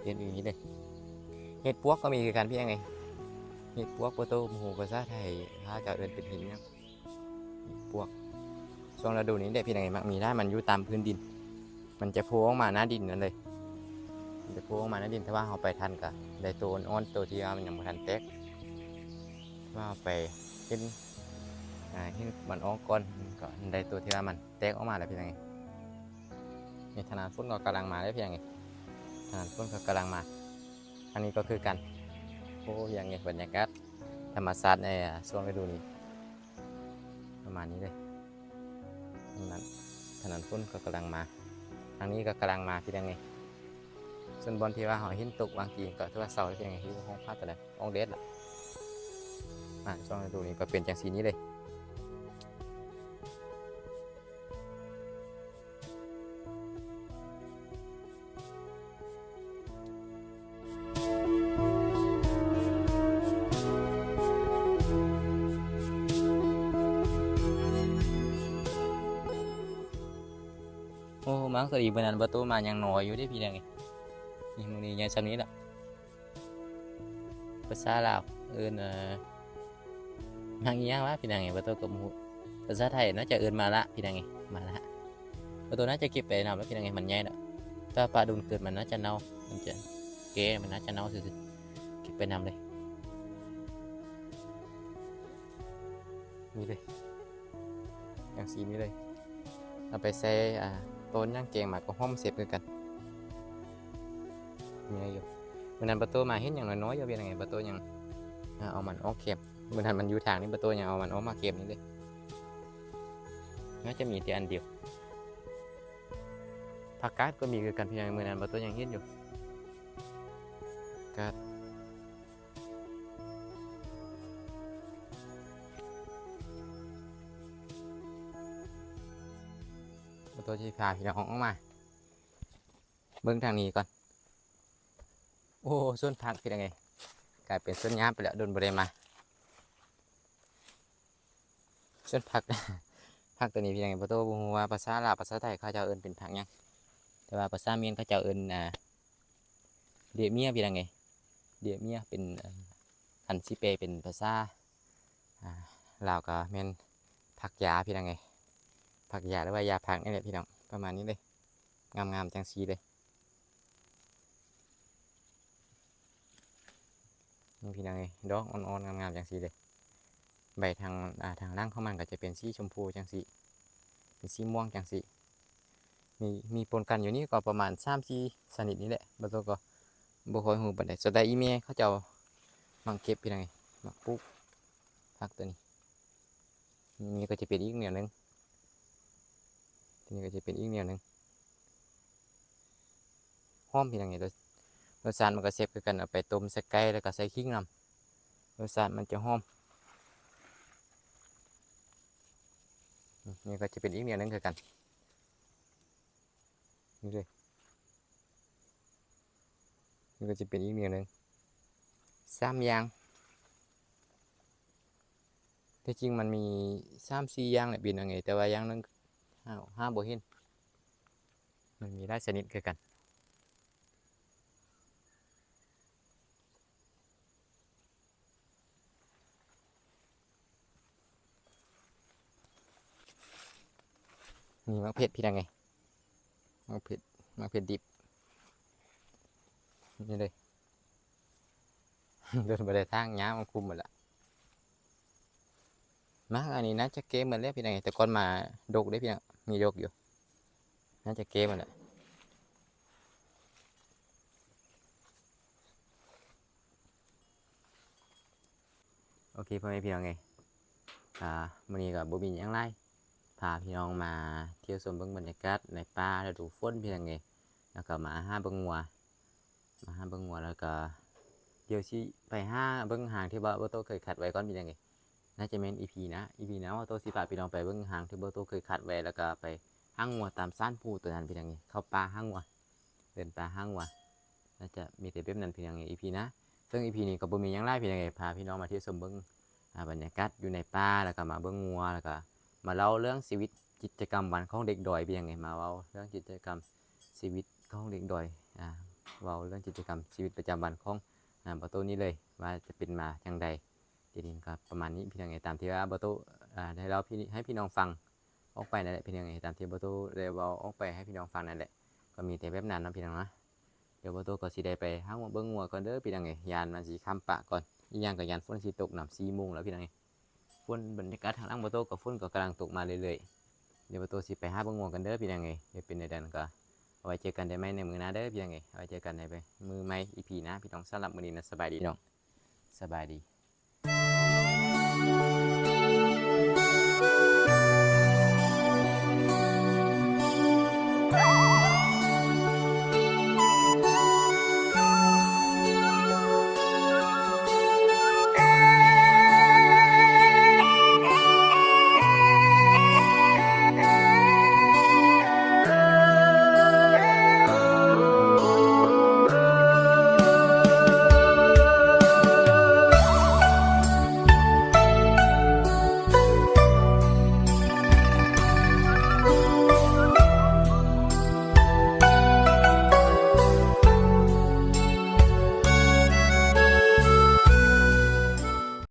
ເຮັດອີ່ຫຼີເດ້ ເຫັດປວກກໍມີຄືກັນພີ່ນ້ອງເອີຍ ເຫັດປວກ. ບໍ່ໂຕບໍ່ຮູ້ພາສາໄທ ພາສາລາວເອີ້ນເປັນເຫັດຫຍັງ ເຫັດປວກ. ຊ່ວງລະດູນີ້ແຫຼະພີ່ນ້ອງເອີຍ ມັກມີຫຼາຍ ມັນຢູ່ຕາມພື້ນດິນ ມັນຈະໂຜ່ອອກມາໜ້າດິນນັ້ນເລີຍ ມັນຈະໂຜ່ອອກມາໜ້າດິນ. ຖ້າວ່າເຮົາໄປທັນກໍໄດ້ໂຕອ່ອນໆ ໂຕທີ່ວ່າມັນຍັງບໍ່ທັນແຕກ. ຖ້າວ່າເຮົາໄປເຫັນ ອ່າ ເຫັນມັນອອກກ່ອນ ກໍໄດ້ໂຕທີ່ວ່າມັນແຕກອອກມາແລ້ວພີ່ນ້ອງເອີຍ. ນີ້ທະນານຝົນກໍກຳລັງມາເດ້ພີ່ນ້ອງເອີຍ ທະນານຝົນກໍກຳລັງມາ. ທາງນີ້ກໍຄືກັນ ໂອ້ ພີ່ນ້ອງເອີຍ ບັນຍາກາດທຳມະຊາດໃນ ອ່າ ຊ່ວງລະດູນີ້ ປະມານນີ້ເດ້. ທາງນັ້ນ ທາງນັ້ນຝົນກໍກຳລັງມາ ທາງນີ້ກໍກຳລັງມາ ພີ່ນ້ອງເອີຍ. ສ່ວນບ່ອນທີ່ວ່າເຮົາເຫັນຕົກຫວ່າງກີ້ກໍຖືວ່າເຊົາແລ້ວ ພີ່ນ້ອງເອີຍ ຢູ່ຫ້ອງພາດຕະຫຼາດ ອອກແດດລະ. ອ່າ ຊ່ວງລະດູນີ້ກໍເປັນຈັ່ງຊີ້ນີ້ເລີຍ. ໂອ້ ມັກສະດີ ມື້ນັ້ນບໍ່ໂຕມາຍັງນ້ອຍຢູ່ເດ້ພີ່ນ້ອງເອີຍ ນີ້ມື້ນີ້ໃຫຍ່ຊ່ຳນີ້ລະ. ພາສາລາວເອີ້ນ ເອີ ໝາກອີ່ຫຍັງວະ ພີ່ນ້ອງເອີຍ ບໍ່ໂຕກໍບໍ່ຮູ້. ພາສາໄທໜ້າຈະເອີ້ນໝາກລະ ພີ່ນ້ອງເອີຍ ໝາກລະ. ບໍ່ໂຕໜ້າຈະເກັບໄປນຳແລ້ວ ພີ່ນ້ອງເອີຍ ມັນໃຫຍ່ແລ້ວ. ຖ້າປະດົນເກີນມັນໜ້າຈະເນົ່າ ມັນຈະແກ່ ມັນໜ້າຈະເນົ່າຊື່ໆ ເກັບໄປນຳເລີຍ. ນີ້ເລີຍ ຢ່າງສີນີ້ເລີຍ ເອົາໄປໃສ່ ອ່າ ຕົ້ນຫຍັງ ແກງໝາກກະຫອມແຊບຄືກັນ. ໃຫຍ່ຢູ່ ມື້ນັ້ນປາໂຕມາເຫັນຫຍັງນ້ອຍໆຢູ່ ເປັນຫຍັງປາໂຕຍັງ ອ່າ ເອົາມັນອອກແຄມ. ມື້ນັ້ນມັນຢູ່ທາງນີ້ ປາໂຕຍັງເອົາມັນອອກມາແຄມນີ້ເລີຍ. ໜ້າຈະມີແຕ່ອັນດຽວ. ຜັກກາດກໍມີຄືກັນ ພີ່ນ້ອງ ມື້ນັ້ນປາໂຕຍັງເຫັນຢູ່ ຜັກກາດ. ປາໂຕຊິພາພີ່ນ້ອງອອກມາເບິ່ງທາງນີ້ກ່ອນ. ໂອ້ ສວນຜັກ ພີ່ນ້ອງເອີຍ ກາຍເປັນສວນຫຍ້າໄປແລ້ວ ດົນບໍ່ໄດ້ມາ. ສ່ວນຜັກ ຜັກໂຕນີ້ ພີ່ນ້ອງເອີຍ ບໍ່ໂຕບໍ່ຮູ້ວ່າພາສາລາວ ພາສາໄທເຂົາເຈົ້າເອີ້ນເປັນຜັກຫຍັງ ແຕ່ວ່າພາສາມຽນເຂົາເຈົ້າເອີ້ນ ອ່າ ເດຍເມຍ ພີ່ນ້ອງເອີຍ ເດຍເມຍ ເປັນ ອ່າ ຄັນຊິແປເປັນພາສາ ອ່າ ລາວກໍແມ່ນຜັກຢາ ພີ່ນ້ອງເອີຍ ຜັກຢາ ຫຼືວ່າຢາຜັກນີ້ແຫຼະ ພີ່ນ້ອງ ປະມານນີ້ເລີຍ ງາມໆ ຈັ່ງຊີ້ເລີຍ. ນີ້ ພີ່ນ້ອງເອີຍ ດອກອ່ອນໆ ງາມໆ ຈັ່ງຊີ້ເດ້ ໃບທາງ ອ່າ ທາງຫຼັງຂອງມັນກໍຈະເປັນສີຊົມພູຈັ່ງຊີ້ ເປັນສີມ່ວງຈັ່ງຊີ້ ມີ ມີປົນກັນຢູ່ນີ້ກໍປະມານສາມສີ່ຊະນິດນີ້ແຫຼະ ບໍ່ໂຕກໍບໍ່ຄ່ອຍຮູ້ປານໃດ ສ່ວນໃຫຍ່ອີ່ແມ່ເຂົາເຈົ້າມັກເກັບ ພີ່ນ້ອງເອີຍ ມັກປູກຜັກໂຕນີ້ ນີ້ກໍຈະເປັນອີກແນວໜຶ່ງ ໂຕນີ້ກໍຈະເປັນອີກແນວໜຶ່ງ ຫອມ ພີ່ນ້ອງເອີຍ ລົດ ລົດຊາດມັນກໍແຊບຄືກັນ ເອົາໄປຕົ້ມໃສ່ໄກ່ ແລ້ວກໍໃສ່ຂີງນຳ ລົດຊາດມັນຈະຫອມ ນີ້ ນີ້ກໍຈະເປັນອີກແນວໜຶ່ງຄືກັນ ນີ້ເລີຍ ນີ້ກໍຈະເປັນອີກແນວໜຶ່ງ ສາມຢ່າງ ທີ່ຈິງມັນມີສາມສີ່ຢ່າງແຫຼະ ພີ່ນ້ອງເອີຍ ແຕ່ວ່າຢ່າງໜຶ່ງຫາ ຫາບໍ່ເຫັນ ມັນມີຫຼາຍຊະນິດຄືກັນ ນີ້ໝາກເຜັດ ພີ່ນ້ອງເອີຍ ໝາກເຜັດ ໝາກເຜັດດິບ ນີ້ເລີຍ ໂດນບໍ່ໄດ້ທາງ ຫຍ້າມັນຄຸມໝົດລະ ໝາກອັນນີ້ໜ້າຈະແກ່ໝົດແລ້ວ ພີ່ນ້ອງເອີຍ ແຕ່ກ່ອນໝາກດົກເດ້ ພີ່ນ້ອງ ມີດົກຢູ່ ໜ້າຈະແກ່ໝົດແລ້ວ. ໂອເຄ ພໍ່ແມ່ພີ່ນ້ອງເອີຍ ອ່າ ມື້ນີ້ກໍບໍ່ມີຫຍັງຫຼາຍ ພາພີ່ນ້ອງມາທ່ຽວຊົມເບິ່ງບັນຍາກາດໃນປ່າລະດູຝົນ ພີ່ນ້ອງເອີຍ ແລ້ວກໍມາຫາເບິ່ງງົວ ມາຫາເບິ່ງງົວ ແລ້ວກໍດຽວຊິໄປຫາເບິ່ງຮ່າງທີ່ວ່າບໍ່ໂຕເຄີຍຄັດໄວ້ກ່ອນ ພີ່ນ້ອງເອີຍ ໜ້າຈະແມ່ນອີພີໜ້າ ອີພີໜ້າ ບໍ່ໂຕຊິພາພີ່ນ້ອງໄປເບິ່ງຮ່າງທີ່ບໍ່ໂຕເຄີຍຄັດໄວ້ ແລ້ວກໍໄປຫາງົວຕາມຊານພູໂຕນັ້ນ ພີ່ນ້ອງເອີຍ ເຂົ້າປ່າຫາງົວ ເດີນປ່າຫາງົວ ໜ້າຈະມີແຕ່ແບບນັ້ນ ພີ່ນ້ອງເອີຍ ອີພີໜ້າ ເຊິ່ງອີພີນີ້ກໍບໍ່ມີຫຍັງຫຼາຍ ພີ່ນ້ອງເອີຍ ພາພີ່ນ້ອງມາທ່ຽວຊົມເບິ່ງ ອ່າ ບັນຍາກາດຢູ່ໃນປ່າ ແລ້ວກໍມາເບິ່ງງົວ ແລ້ວກໍມາເລົ່າເລື່ອງຊີວິດກິດຈະກຳວັນຂອງເດັກດອຍ ພີ່ນ້ອງເອີຍ ມາເວົ້າເລື່ອງກິດຈະກຳຊີວິດຂອງເດັກດອຍ ອ່າ ເວົ້າເລື່ອງກິດຈະກຳຊີວິດປະຈຳວັນຂອງ ອ່າ ບໍ່ໂຕນີ້ເລີຍ ວ່າຈະເປັນມາຈັ່ງໃດ ທີ່ນີ້ກໍປະມານນີ້ ພີ່ນ້ອງເອີຍ ຕາມທີ່ວ່າບໍ່ໂຕ ອ່າ ໄດ້ເລົ່າ ໃຫ້ພີ່ນ້ອງຟັງອອກໄປນັ້ນແຫຼະ ພີ່ນ້ອງເອີຍ ຕາມທີ່ບໍ່ໂຕໄດ້ເວົ້າອອກໄປໃຫ້ພີ່ນ້ອງຟັງນັ້ນແຫຼະ ກໍມີແຕ່ແບບນັ້ນເນາະ ພີ່ນ້ອງເນາະ. ດຽວບໍ່ໂຕກໍຊິໄດ້ໄປຫາງົວເບິ່ງງົວກ່ອນເດີ ພີ່ນ້ອງເອີຍ ຢ້ານມັນຊິຄ້ຳປະກ່ອນ ອີກຢ່າງກໍຢ້ານຝົນຊິຕົກນຳ ສີ່ໂມງແລ້ວ ພີ່ນ້ອງເອີຍ ຝົນ ບັນຍາກາດທາງຫຼັງບໍ່ໂຕກໍຝົນກໍກຳລັງຕົກມາເລື້ອຍໆ ດຽວບໍ່ໂຕຊິໄປຫາເບິ່ງງົວກ່ອນເດີ ພີ່ນ້ອງເອີຍ ດຽວເປັນແນວໃດກໍເອົາໄວ້ເຈີກັນໄດ້ໃໝ່ໃນມື້ໜ້າເດີ ພີ່ນ້ອງເອີຍ ເອົາໄວ້ເຈີກັນໃນມື້ໃໝ່ ອີພີໜ້າ ພີ່ນ້ອງ ສຳລັບມື້ນີ້ນະ ສະບາຍດີ ພີ່ນ້ອງ.